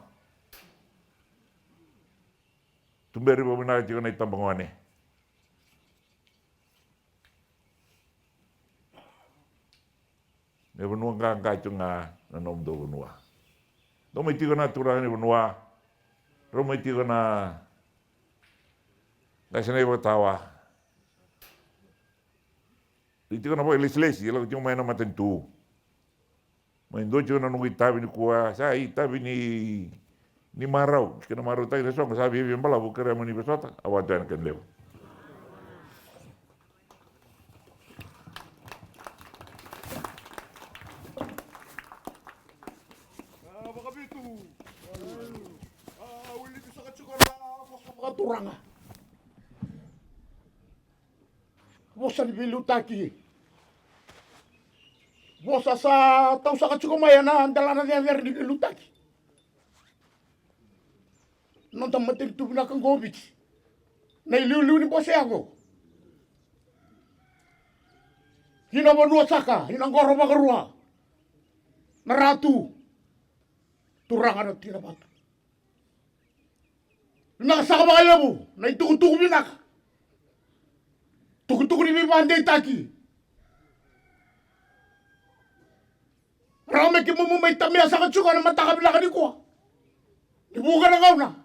Tuberi vakavinaka tiko na itabagone. Me vanua qaqa tiko ga na nomudou vanua. Dou mai tiko na turaga ni vanua. Rau mai tiko na qase na ivakatawa. Ri tiko na vakailesilesi, e lako tiko mai na matanitu. Mai dua tiko na noqu itavi nikua, sa itavi ni, ni marau, kena marautaki na soqo, sa viavia balavu, kerea mo ni vosota, au a tu yani kena levu. A, vakavitu. A, wili saka tiko na vosa vakaturaga. Vosa ni veiliutaki. Vosa sa tau saka tiko mai ena delana cecere ni veiliutaki. Noda matanitu vinaka qo o Viti. Na iliuliu ni bose yaqo. Ina vanua saka, ina qoro vakarua. Na Ratu. Turaga na Tina Vatu. Vinaka saka vakalevu na itukutuku vinaka. Tukutuku ni veivakadeitaki. Rawa me keimami mai tamia saka tiko ena mataka vinaka nikua. Ni vuqa na gauna.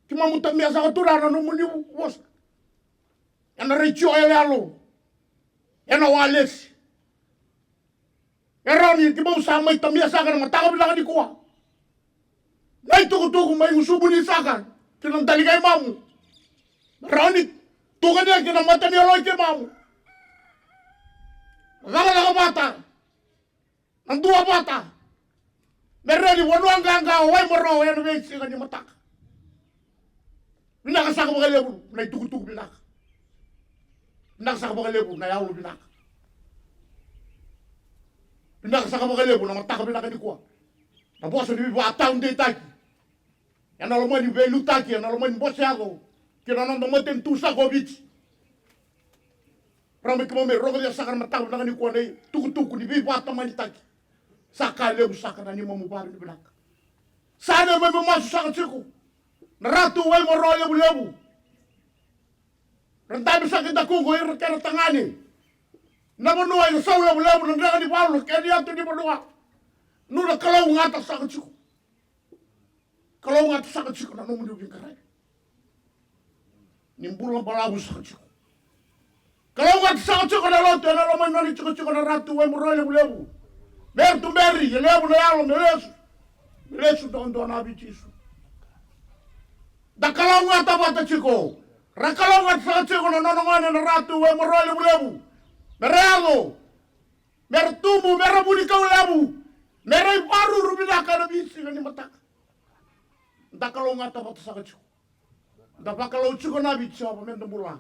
Keimami tamia saka tu na nomuni vosa. Ena retio yaloyalo. Ena walesi. E rawa ni keimami sa mai tamia saka ena mataka vinaka nikua. Na itukutuku mai gusumuni saka ki na daligai mamu. Rawa ni tukania ki na mata ni yaloi keimamu. Na cakacaka vata. Na dua vata. Me rawa ni vanua qaqa o Waimaro ena veisiga ni mataka. Vinaka saka vakalevu na itukutuku vinaka. Vinaka saka vakalevu na yalo vinaka. Vinaka saka vakalevu na mataka vinaka nikua. Na vosa ni veivakataudeitaki ena loma ni veiliutaki, ena loma ni Bose Yaco, kei na noda matanitu saka o Viti. Rau mai keimami rogoca saka na mataka vinaka nikua na itukutuku ni veivakatamanitaki. Sa ka levu saka na neimami vakavinavinaka. Sa neimami masu saka tiko na Ratu Waimaro Levulevu. Ra dabe saka i dakuqu, ira kei na tagane. Na vanua ena sau levulevu, na drega ni valu, kei na yatu ni vanua. Nona kalougata saka tiko. Kalougata saka tiko na nomuni veiqaravi. Ni bula balavu saka tiko. Kalougata saka tiko na lotu ena loma ni nona itikotiko na Ratu Waimaro Levulevu. Me ra tuberi, e levu na yalo, me lesu. Me lesu duadua na yavi i Jisu. Da kalougata vata tiko. Ra kalougata saka tiko na nona gone na Ratu Waimaro Levulevu. Me ra yaco. Me ra tubu, me ra vunikau levu. Me ra ivakaruru vinaka ena veisiga ni mataka. Da kalougata vata saka tiko. Da vakalou tiko na Viti, Jiova, me da bula.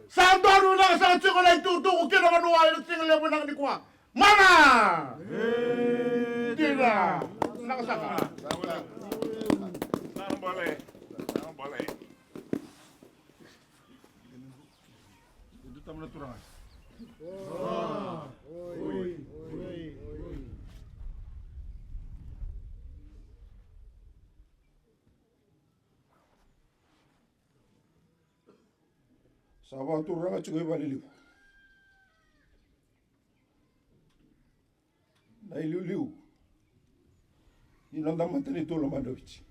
Sa donu vinaka saka tiko na itukutuku ki na vanua ena siga levu vinaka nikua. Mana! Dina! Vinaka saka. Sa vakaturaga tiko i valelevu na iliuliu ni noda matanitu lomada o Viti.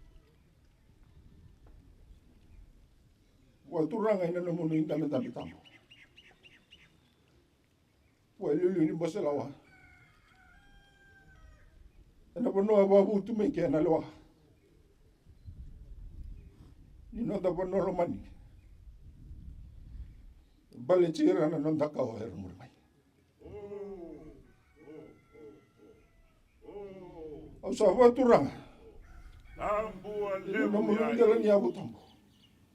Vakaturaga ena nomuni dabedabe tabu. Vua e liuliu ni bose lawa. Ena vanua e vakavutu mai kea na lewa ni noda vanua lomani. Baleti ira na noda kawa era muri mai. Au sa vakaturaga. Tabua levu. Nomuni dela ni yavu tabu.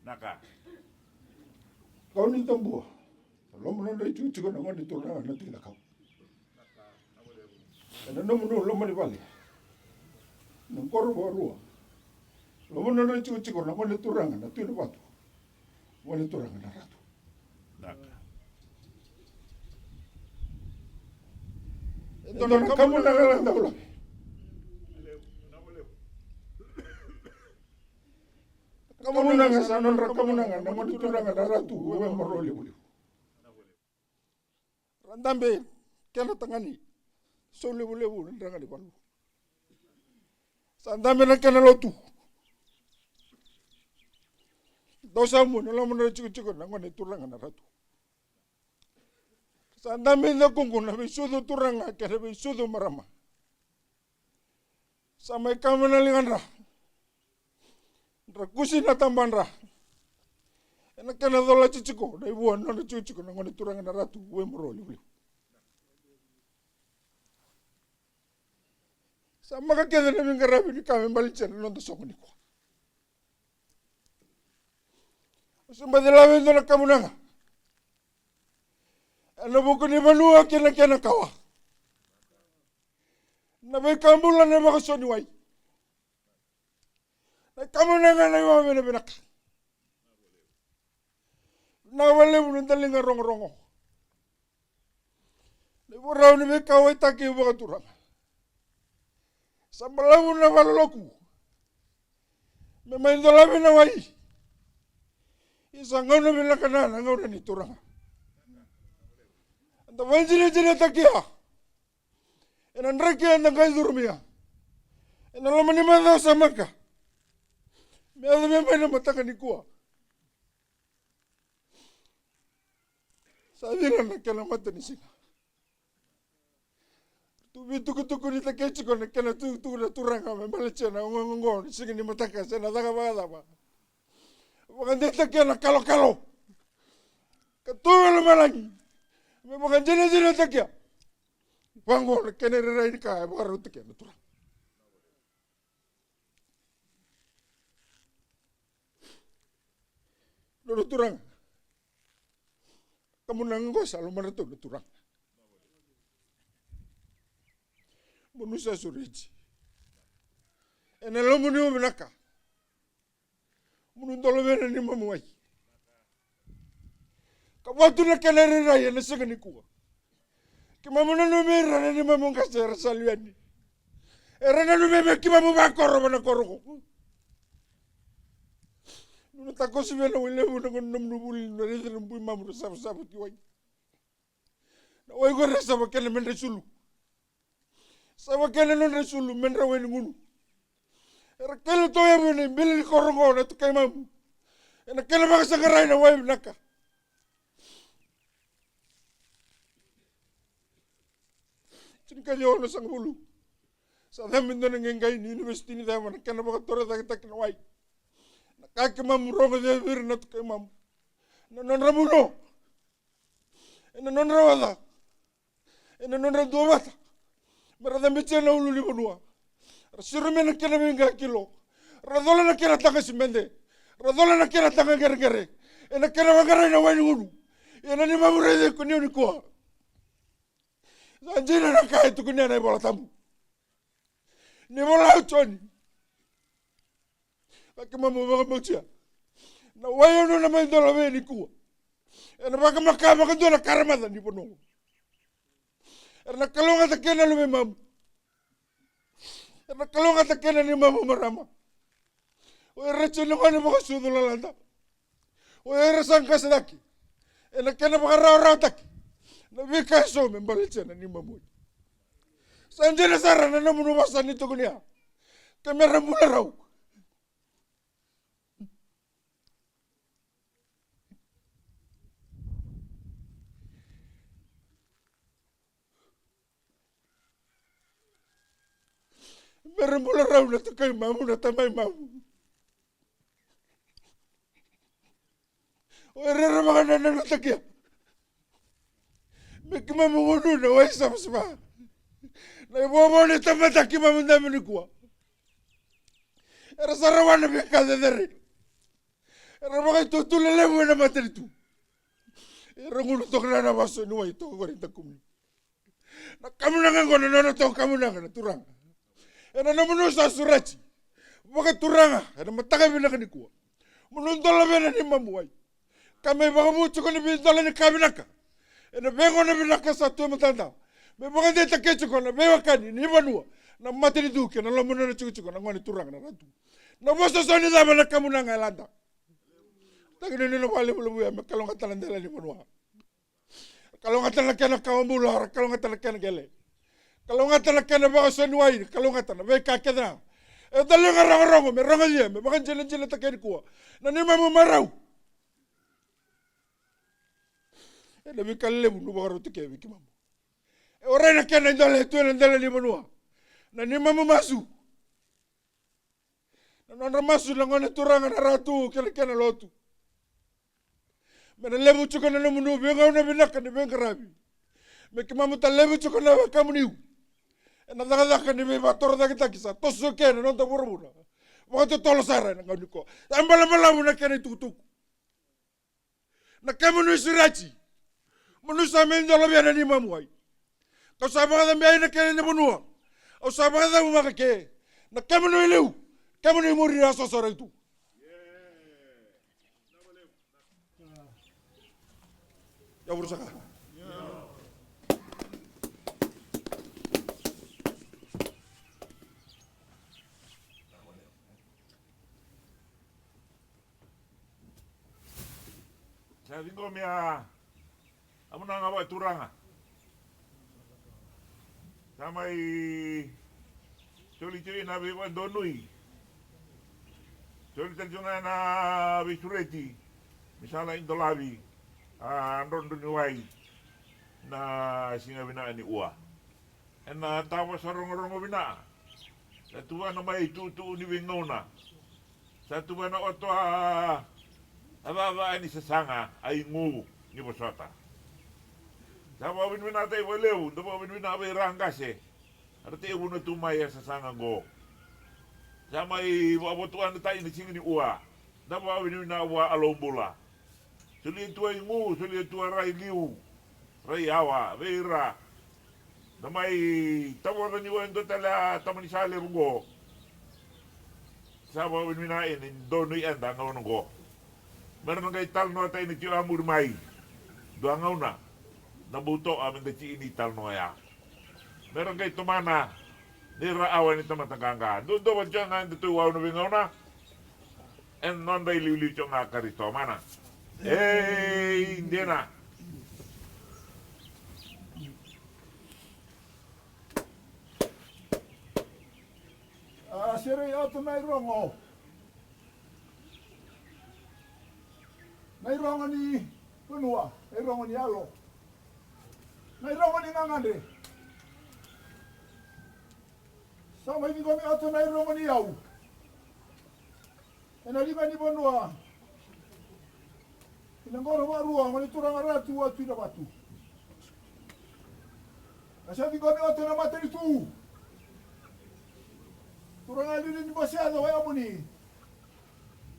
Naka. Kau ni tabua. Loma nodra itikotiko na gone turaga na Tui Cakau. Ena nomuni loma ni vale. Na qoro vakarua. Loma nodra itikotiko na gone turaga na Tui Navatu. Gone turaga na Ratu. Naka. E dua na kamunaga na daulave. Kamunaga sa nodra kamunaga na gone turaga na Ratu Waimaro Levulevu. Ra dabe kena tagane sau levulevu na drega ni valu. Sa dabe na kena lotu. Dau sa mua na loma na tikotiko na gone turaga na Ratu. Sa dabe i dakuqu na veisucu turaga kei na veisucu marama. Sa mai kama na ligadra. Dra kusi na tabadra. Ena kena colati tiko na ivua na nona tikotiko na gone turaga na Ratu Waimaro Levulevu. Sa maka kece na veiqaravi ni ka me baleta na noda soqo nikua. Au se baci lave e dua na kamunaga ena vuku ni vanua kei na kena kawa. Na veika bula na vakaso ni wai. Na kamunaga na iwavinavinaka. Na valevu na daliga rogorogo. Na ivakarau ni veikauwaitaki vakaturaga. Sa balavu na valoloku me mai dolavi na wai. Isa gauna vinaka na na gauna ni turaga. Eda vakajinajinatakia ena draki eda qai curumia ena loma ni macawa sa maka me yaco me mai na mataka nikua. Sa cila na kena matanisiga. Tu veitukutukunitakia tiko na kena tukutuku na turaga me baleta na ogaoga oqo na siga ni mataka se na caka vakacava. Vakadeitakia na kalokalo ka tu e lomalagi me vakajinajinatakia. Vaqo na kena irairai ni ka e vakarautakia na turaga. Nona turaga. Kamunaga oqo sa lomadratou na turaga. Mo nu sa sureti. Ena lomaniu vinaka. Mo nu dolovia na nimamu wai. Ka vatu na kena irairai ena siga nikua. Keimami nanumi ira na nimamu qase era sa liu yani. Era nanumi me keimami vakoro vua na koro qo. Nu na takoso vei na wai levu na gauna nomuni vuli, nu na raica na bui mamu ra savasava ki wai. Na wai qo era sava kena me dra isulu. Sava kena nodra isulu me dra wai ni gunu. Era kele toyavu ena ibili ni koro qo na tukai mamu. Ena kena vakasaqarai na wai vinaka. Tinikaciwa na sagavulu. Sa cava e dua na qeqai ni univesiti ni cava na kena vakatorocaketaki na wai. Na ka keimami rogoci vei ira na tukai mamu. Na nodra vuno. Ena nodra oca. Ena nodra duavata. Me ra cabe tiko na ulu ni vanua. Ra siro mai na kena veiqa kilo. Ra cola na kena taqa simede. Ra cola na kena taqa qereqere. Ena kena vaqarai na wai ni gunu. Ia na nimamu raici iko ni nikua. Sa dina na ka e tukuni ena iVola Tabu. Ni vola o Joni. Ka keimami vakabautia. Na wai au na mai dola vei nikua. Ena vakamaka vakadua na karamaca ni vanua. Era na kalougata kena luvei mamu. Era na kalougata kena nimamu marama. O ira tiko na gone vakasucu lalada. O ira sa qase cake. Ena kena vakarawarawataki na veika eso me baleta na nimamu. Sa dina sara na nomuni vosa ni tokunia. Ke me ra bula rau. Me ra bula rau na tukai mamu na tamai mamu. O ira era vakanananutakia. Me keimami gunu na wai savasava. Na ivovo ni tamata keimami dabe nikua. Era sa rawa na veika cecere. Era vakaitutu lelevu ena matanitu. Era gunu toka na vaso ni wai toka qori dakumuni. Na kamunaga qo na nona toka kamunaga na turaga. Ena nomuni sa sureti. Vakaturaga, ena mataka vinaka nikua. Mo nu dola vei na nimamu wai. Ka mai vakavu tiko ni veidola ni ka vinaka. Ena veigauna vinaka sa tu e matada. Me vakadeitaki tiko na veiwekani ni vanua. Na matanitu kei na loma ni nona tikotiko na gone turaga na ratu. Na vosa so ni cava na kamunaga e lada. Taki ni nona vakalevulevu ya me kalougata na dela ni vanua. Kalougata na kena kawa bula, ra kalougata na kena qele. Kalougata na kena vakasoniwai, kalougata na veika kece na. E daliga rogorogo, me rogocia, me vakajinajinataki nikua. Na nimamu marau. Ena veika levu nu vakarautaki vei keimamu. E warai na kena idola e tu ena dela ni vanua. Na nimamu masu. Na nodra masu na gone turaga na ratu kei na kena lotu. Me na levu tiko na nomuni veigauna vinaka ni veiqaravi. Me keimami ta levu tiko na wekamuniu. Ena cakacaka ni veivakatorocaketaki sa toso kei na noda vuravura. Vakatotolo sara ena gauna nikua. Sa balabalavu na kena itukutuku. Na kemuni sureti. Mo nu sa mai dola vei na nimamu wai. Kau sa vakacabei na kena na vanua. Au sa vakacaumaka ke. Na kemuni liu. Kemuni muri a sosoraki tu. Ia vurusaka. Sa ciqomi a munaga vakaturaga. Sa mai soli tiko na veivakadonui. Soli tale tiko ga na veisureti. Me sa lai dolavi a drodro ni wai na siga vinaka ni ua. Ena tavosa rogorogo vinaka. Sa tuvana mai tuutuu ni veigauna. Sa tuvana oto a vavaa ni sasaga a igu ni vosota. Sa vakavinavinakataki vakalevu, da vakavinavinaka vei ira qase. Era tekivu na tu mai a sasaga oqo. Sa mai vakavotuana tai na siga ni ua. Da vakavinavinaka vua a Alou bula. Solia tu a igu, solia tu a rai liu, rai yawa vei ira. Na mai tavoca ni o e dua tale a tama ni sa levu qo. Sa vakavinavinaka ena donu i eda gauna qo. Mera na qai talanoa taina tiko a muri mai. Dua gauna na butoa meda tiki ni talanoa ya. Mera qai tomana ni ra awa ni tamata qaqa. Dodova tiko ga eda tu i wau na veigauna. Ena noda iliuliu tiko ga ka ri tomana. Ei dina. A serei atu na irogo. Na irogo ni vanua, na irogo ni yalo. Na irogo ni gagadre. Sa mai ciqomi atu na irogo ni yau. Ena liga ni vanua. Ina qoro vakarua, gone turaga Ratu a Tui Navatu. A sa ciqomi oti na matanitu. Turaga Lili ni Bose Yaco Waiamuni.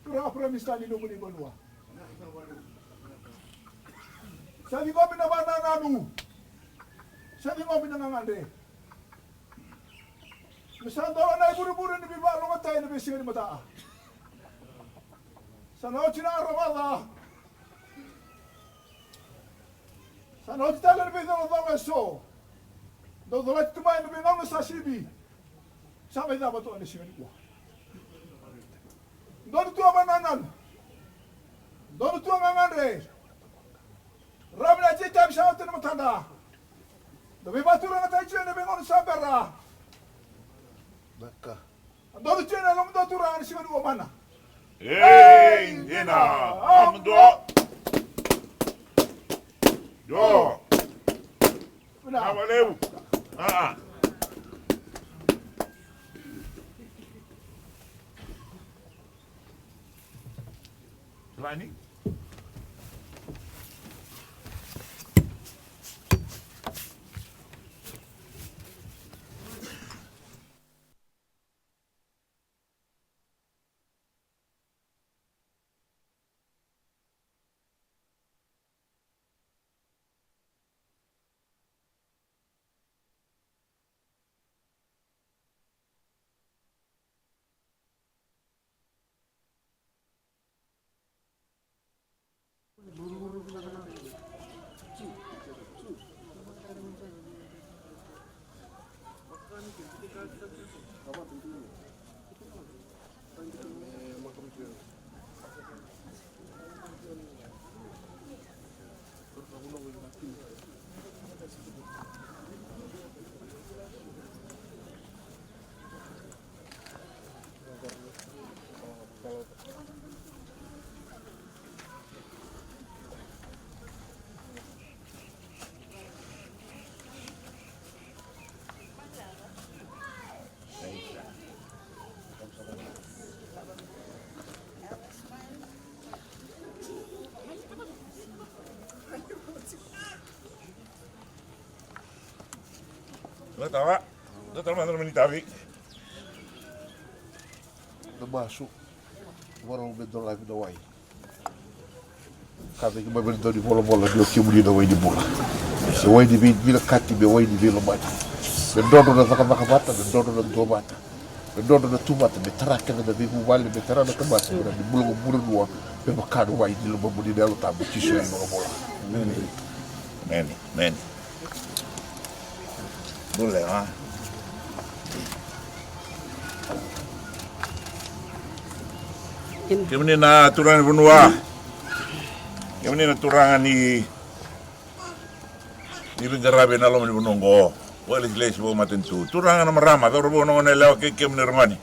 Turaga Prime Minister ni nomuni vanua. Sa ciqomi na vanananu. Sa ciqomi na gagadre. Me sa dola na ivurevure ni veivalogatai na veisiga ni mata. Sa na oti na aravaca. Sa na oti tale na veicolacola eso. Dau colati tu mai na veigauna sa sivi. Sa mai cava toka na siga nikua. Donu tu a vanananu. Donu tu a gagadre. Ravi na titavi sa oti na matada. Da veivakaturagataki tiko ena veigauna sa bera. Donu tiko na lomada turaga ni siga ni ua mana. Ei dina. Amdua. Io. Vinaka vakalevu. Aa. Lani. Dua tale mada na mani tavi. Na masu. Vakarau me dolavi na wai. Kaya vei keimami na dau ni volavola ni o kemuni na wai ni bula. Se wai ni veivinakati me wai ni veilomani. Me drodro na cakacaka vata, me drodro na dua vata. Me drodro na tu vata, me tara kece na veivuvale, me tara na tamata, me rawa ni bula vakavanua, me vaka na wai ni lomamuni na Yalo Tabu, Jisu na iVakabula. Emeni. Emeni. Bula, a? Kemuni na turaga ni vanua. Kemuni na turaga ni ni veiqaravi ena loma ni vanua oqo. Vakalesilesi vakamatanitu, turaga na marama, cauravou, na goneyalewa kei kemuni ragone.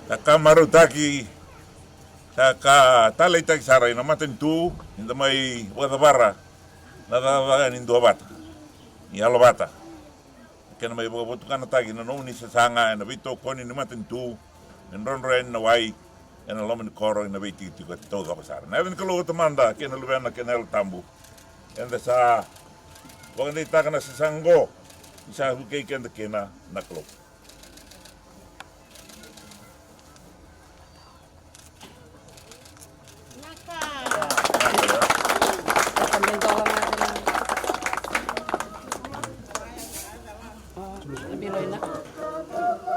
Sa ka marautaki, sa ka taleitaki sara ena matanitu ni da mai vakacavara na cakacaka ni duavata, ni yalovata. Kena mai vakavotukanataki na nomuni sasaga ena veitokoni ni matanitu, me drodro yani na wai ena loma ni koro ena veitikotiko taucoko sara. Na yaca ni Kalou o Tamada kei na Luvena kei na Yalo Tabu. Eda sa vakadeitaka na sasaga oqo ni sa vukei keda kina na Kalou.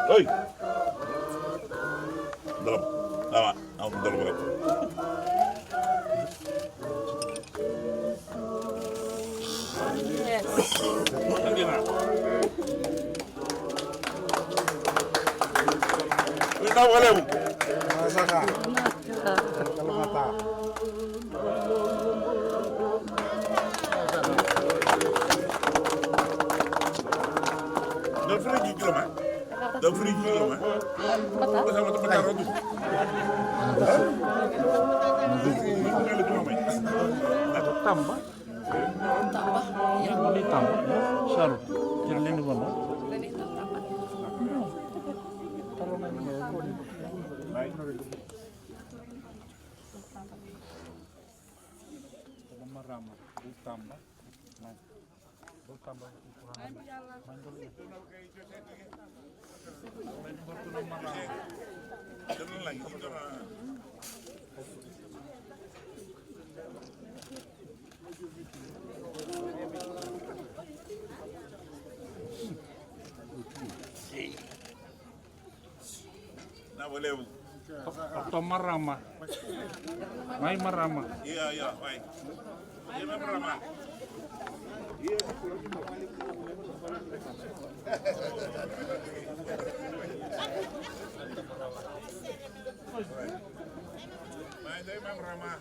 Oi. Dala. Dala. Dala. Yes. Vinaka vakalevu. Vinaka. Dau friji kilo mai. Dau friji kilo mai. Bata. Bata, bata, bata, rotu. Tamba. Tamba. Ia, mo ni tamba. Saro. Kira leni vano. Leni tamba. Talo na ni. Marama, dou tamba. Dou tamba. Na valevu. Oto marama. Mai marama. Ia, ia, mai. Ia, mai marama. Mai, dai mai marama.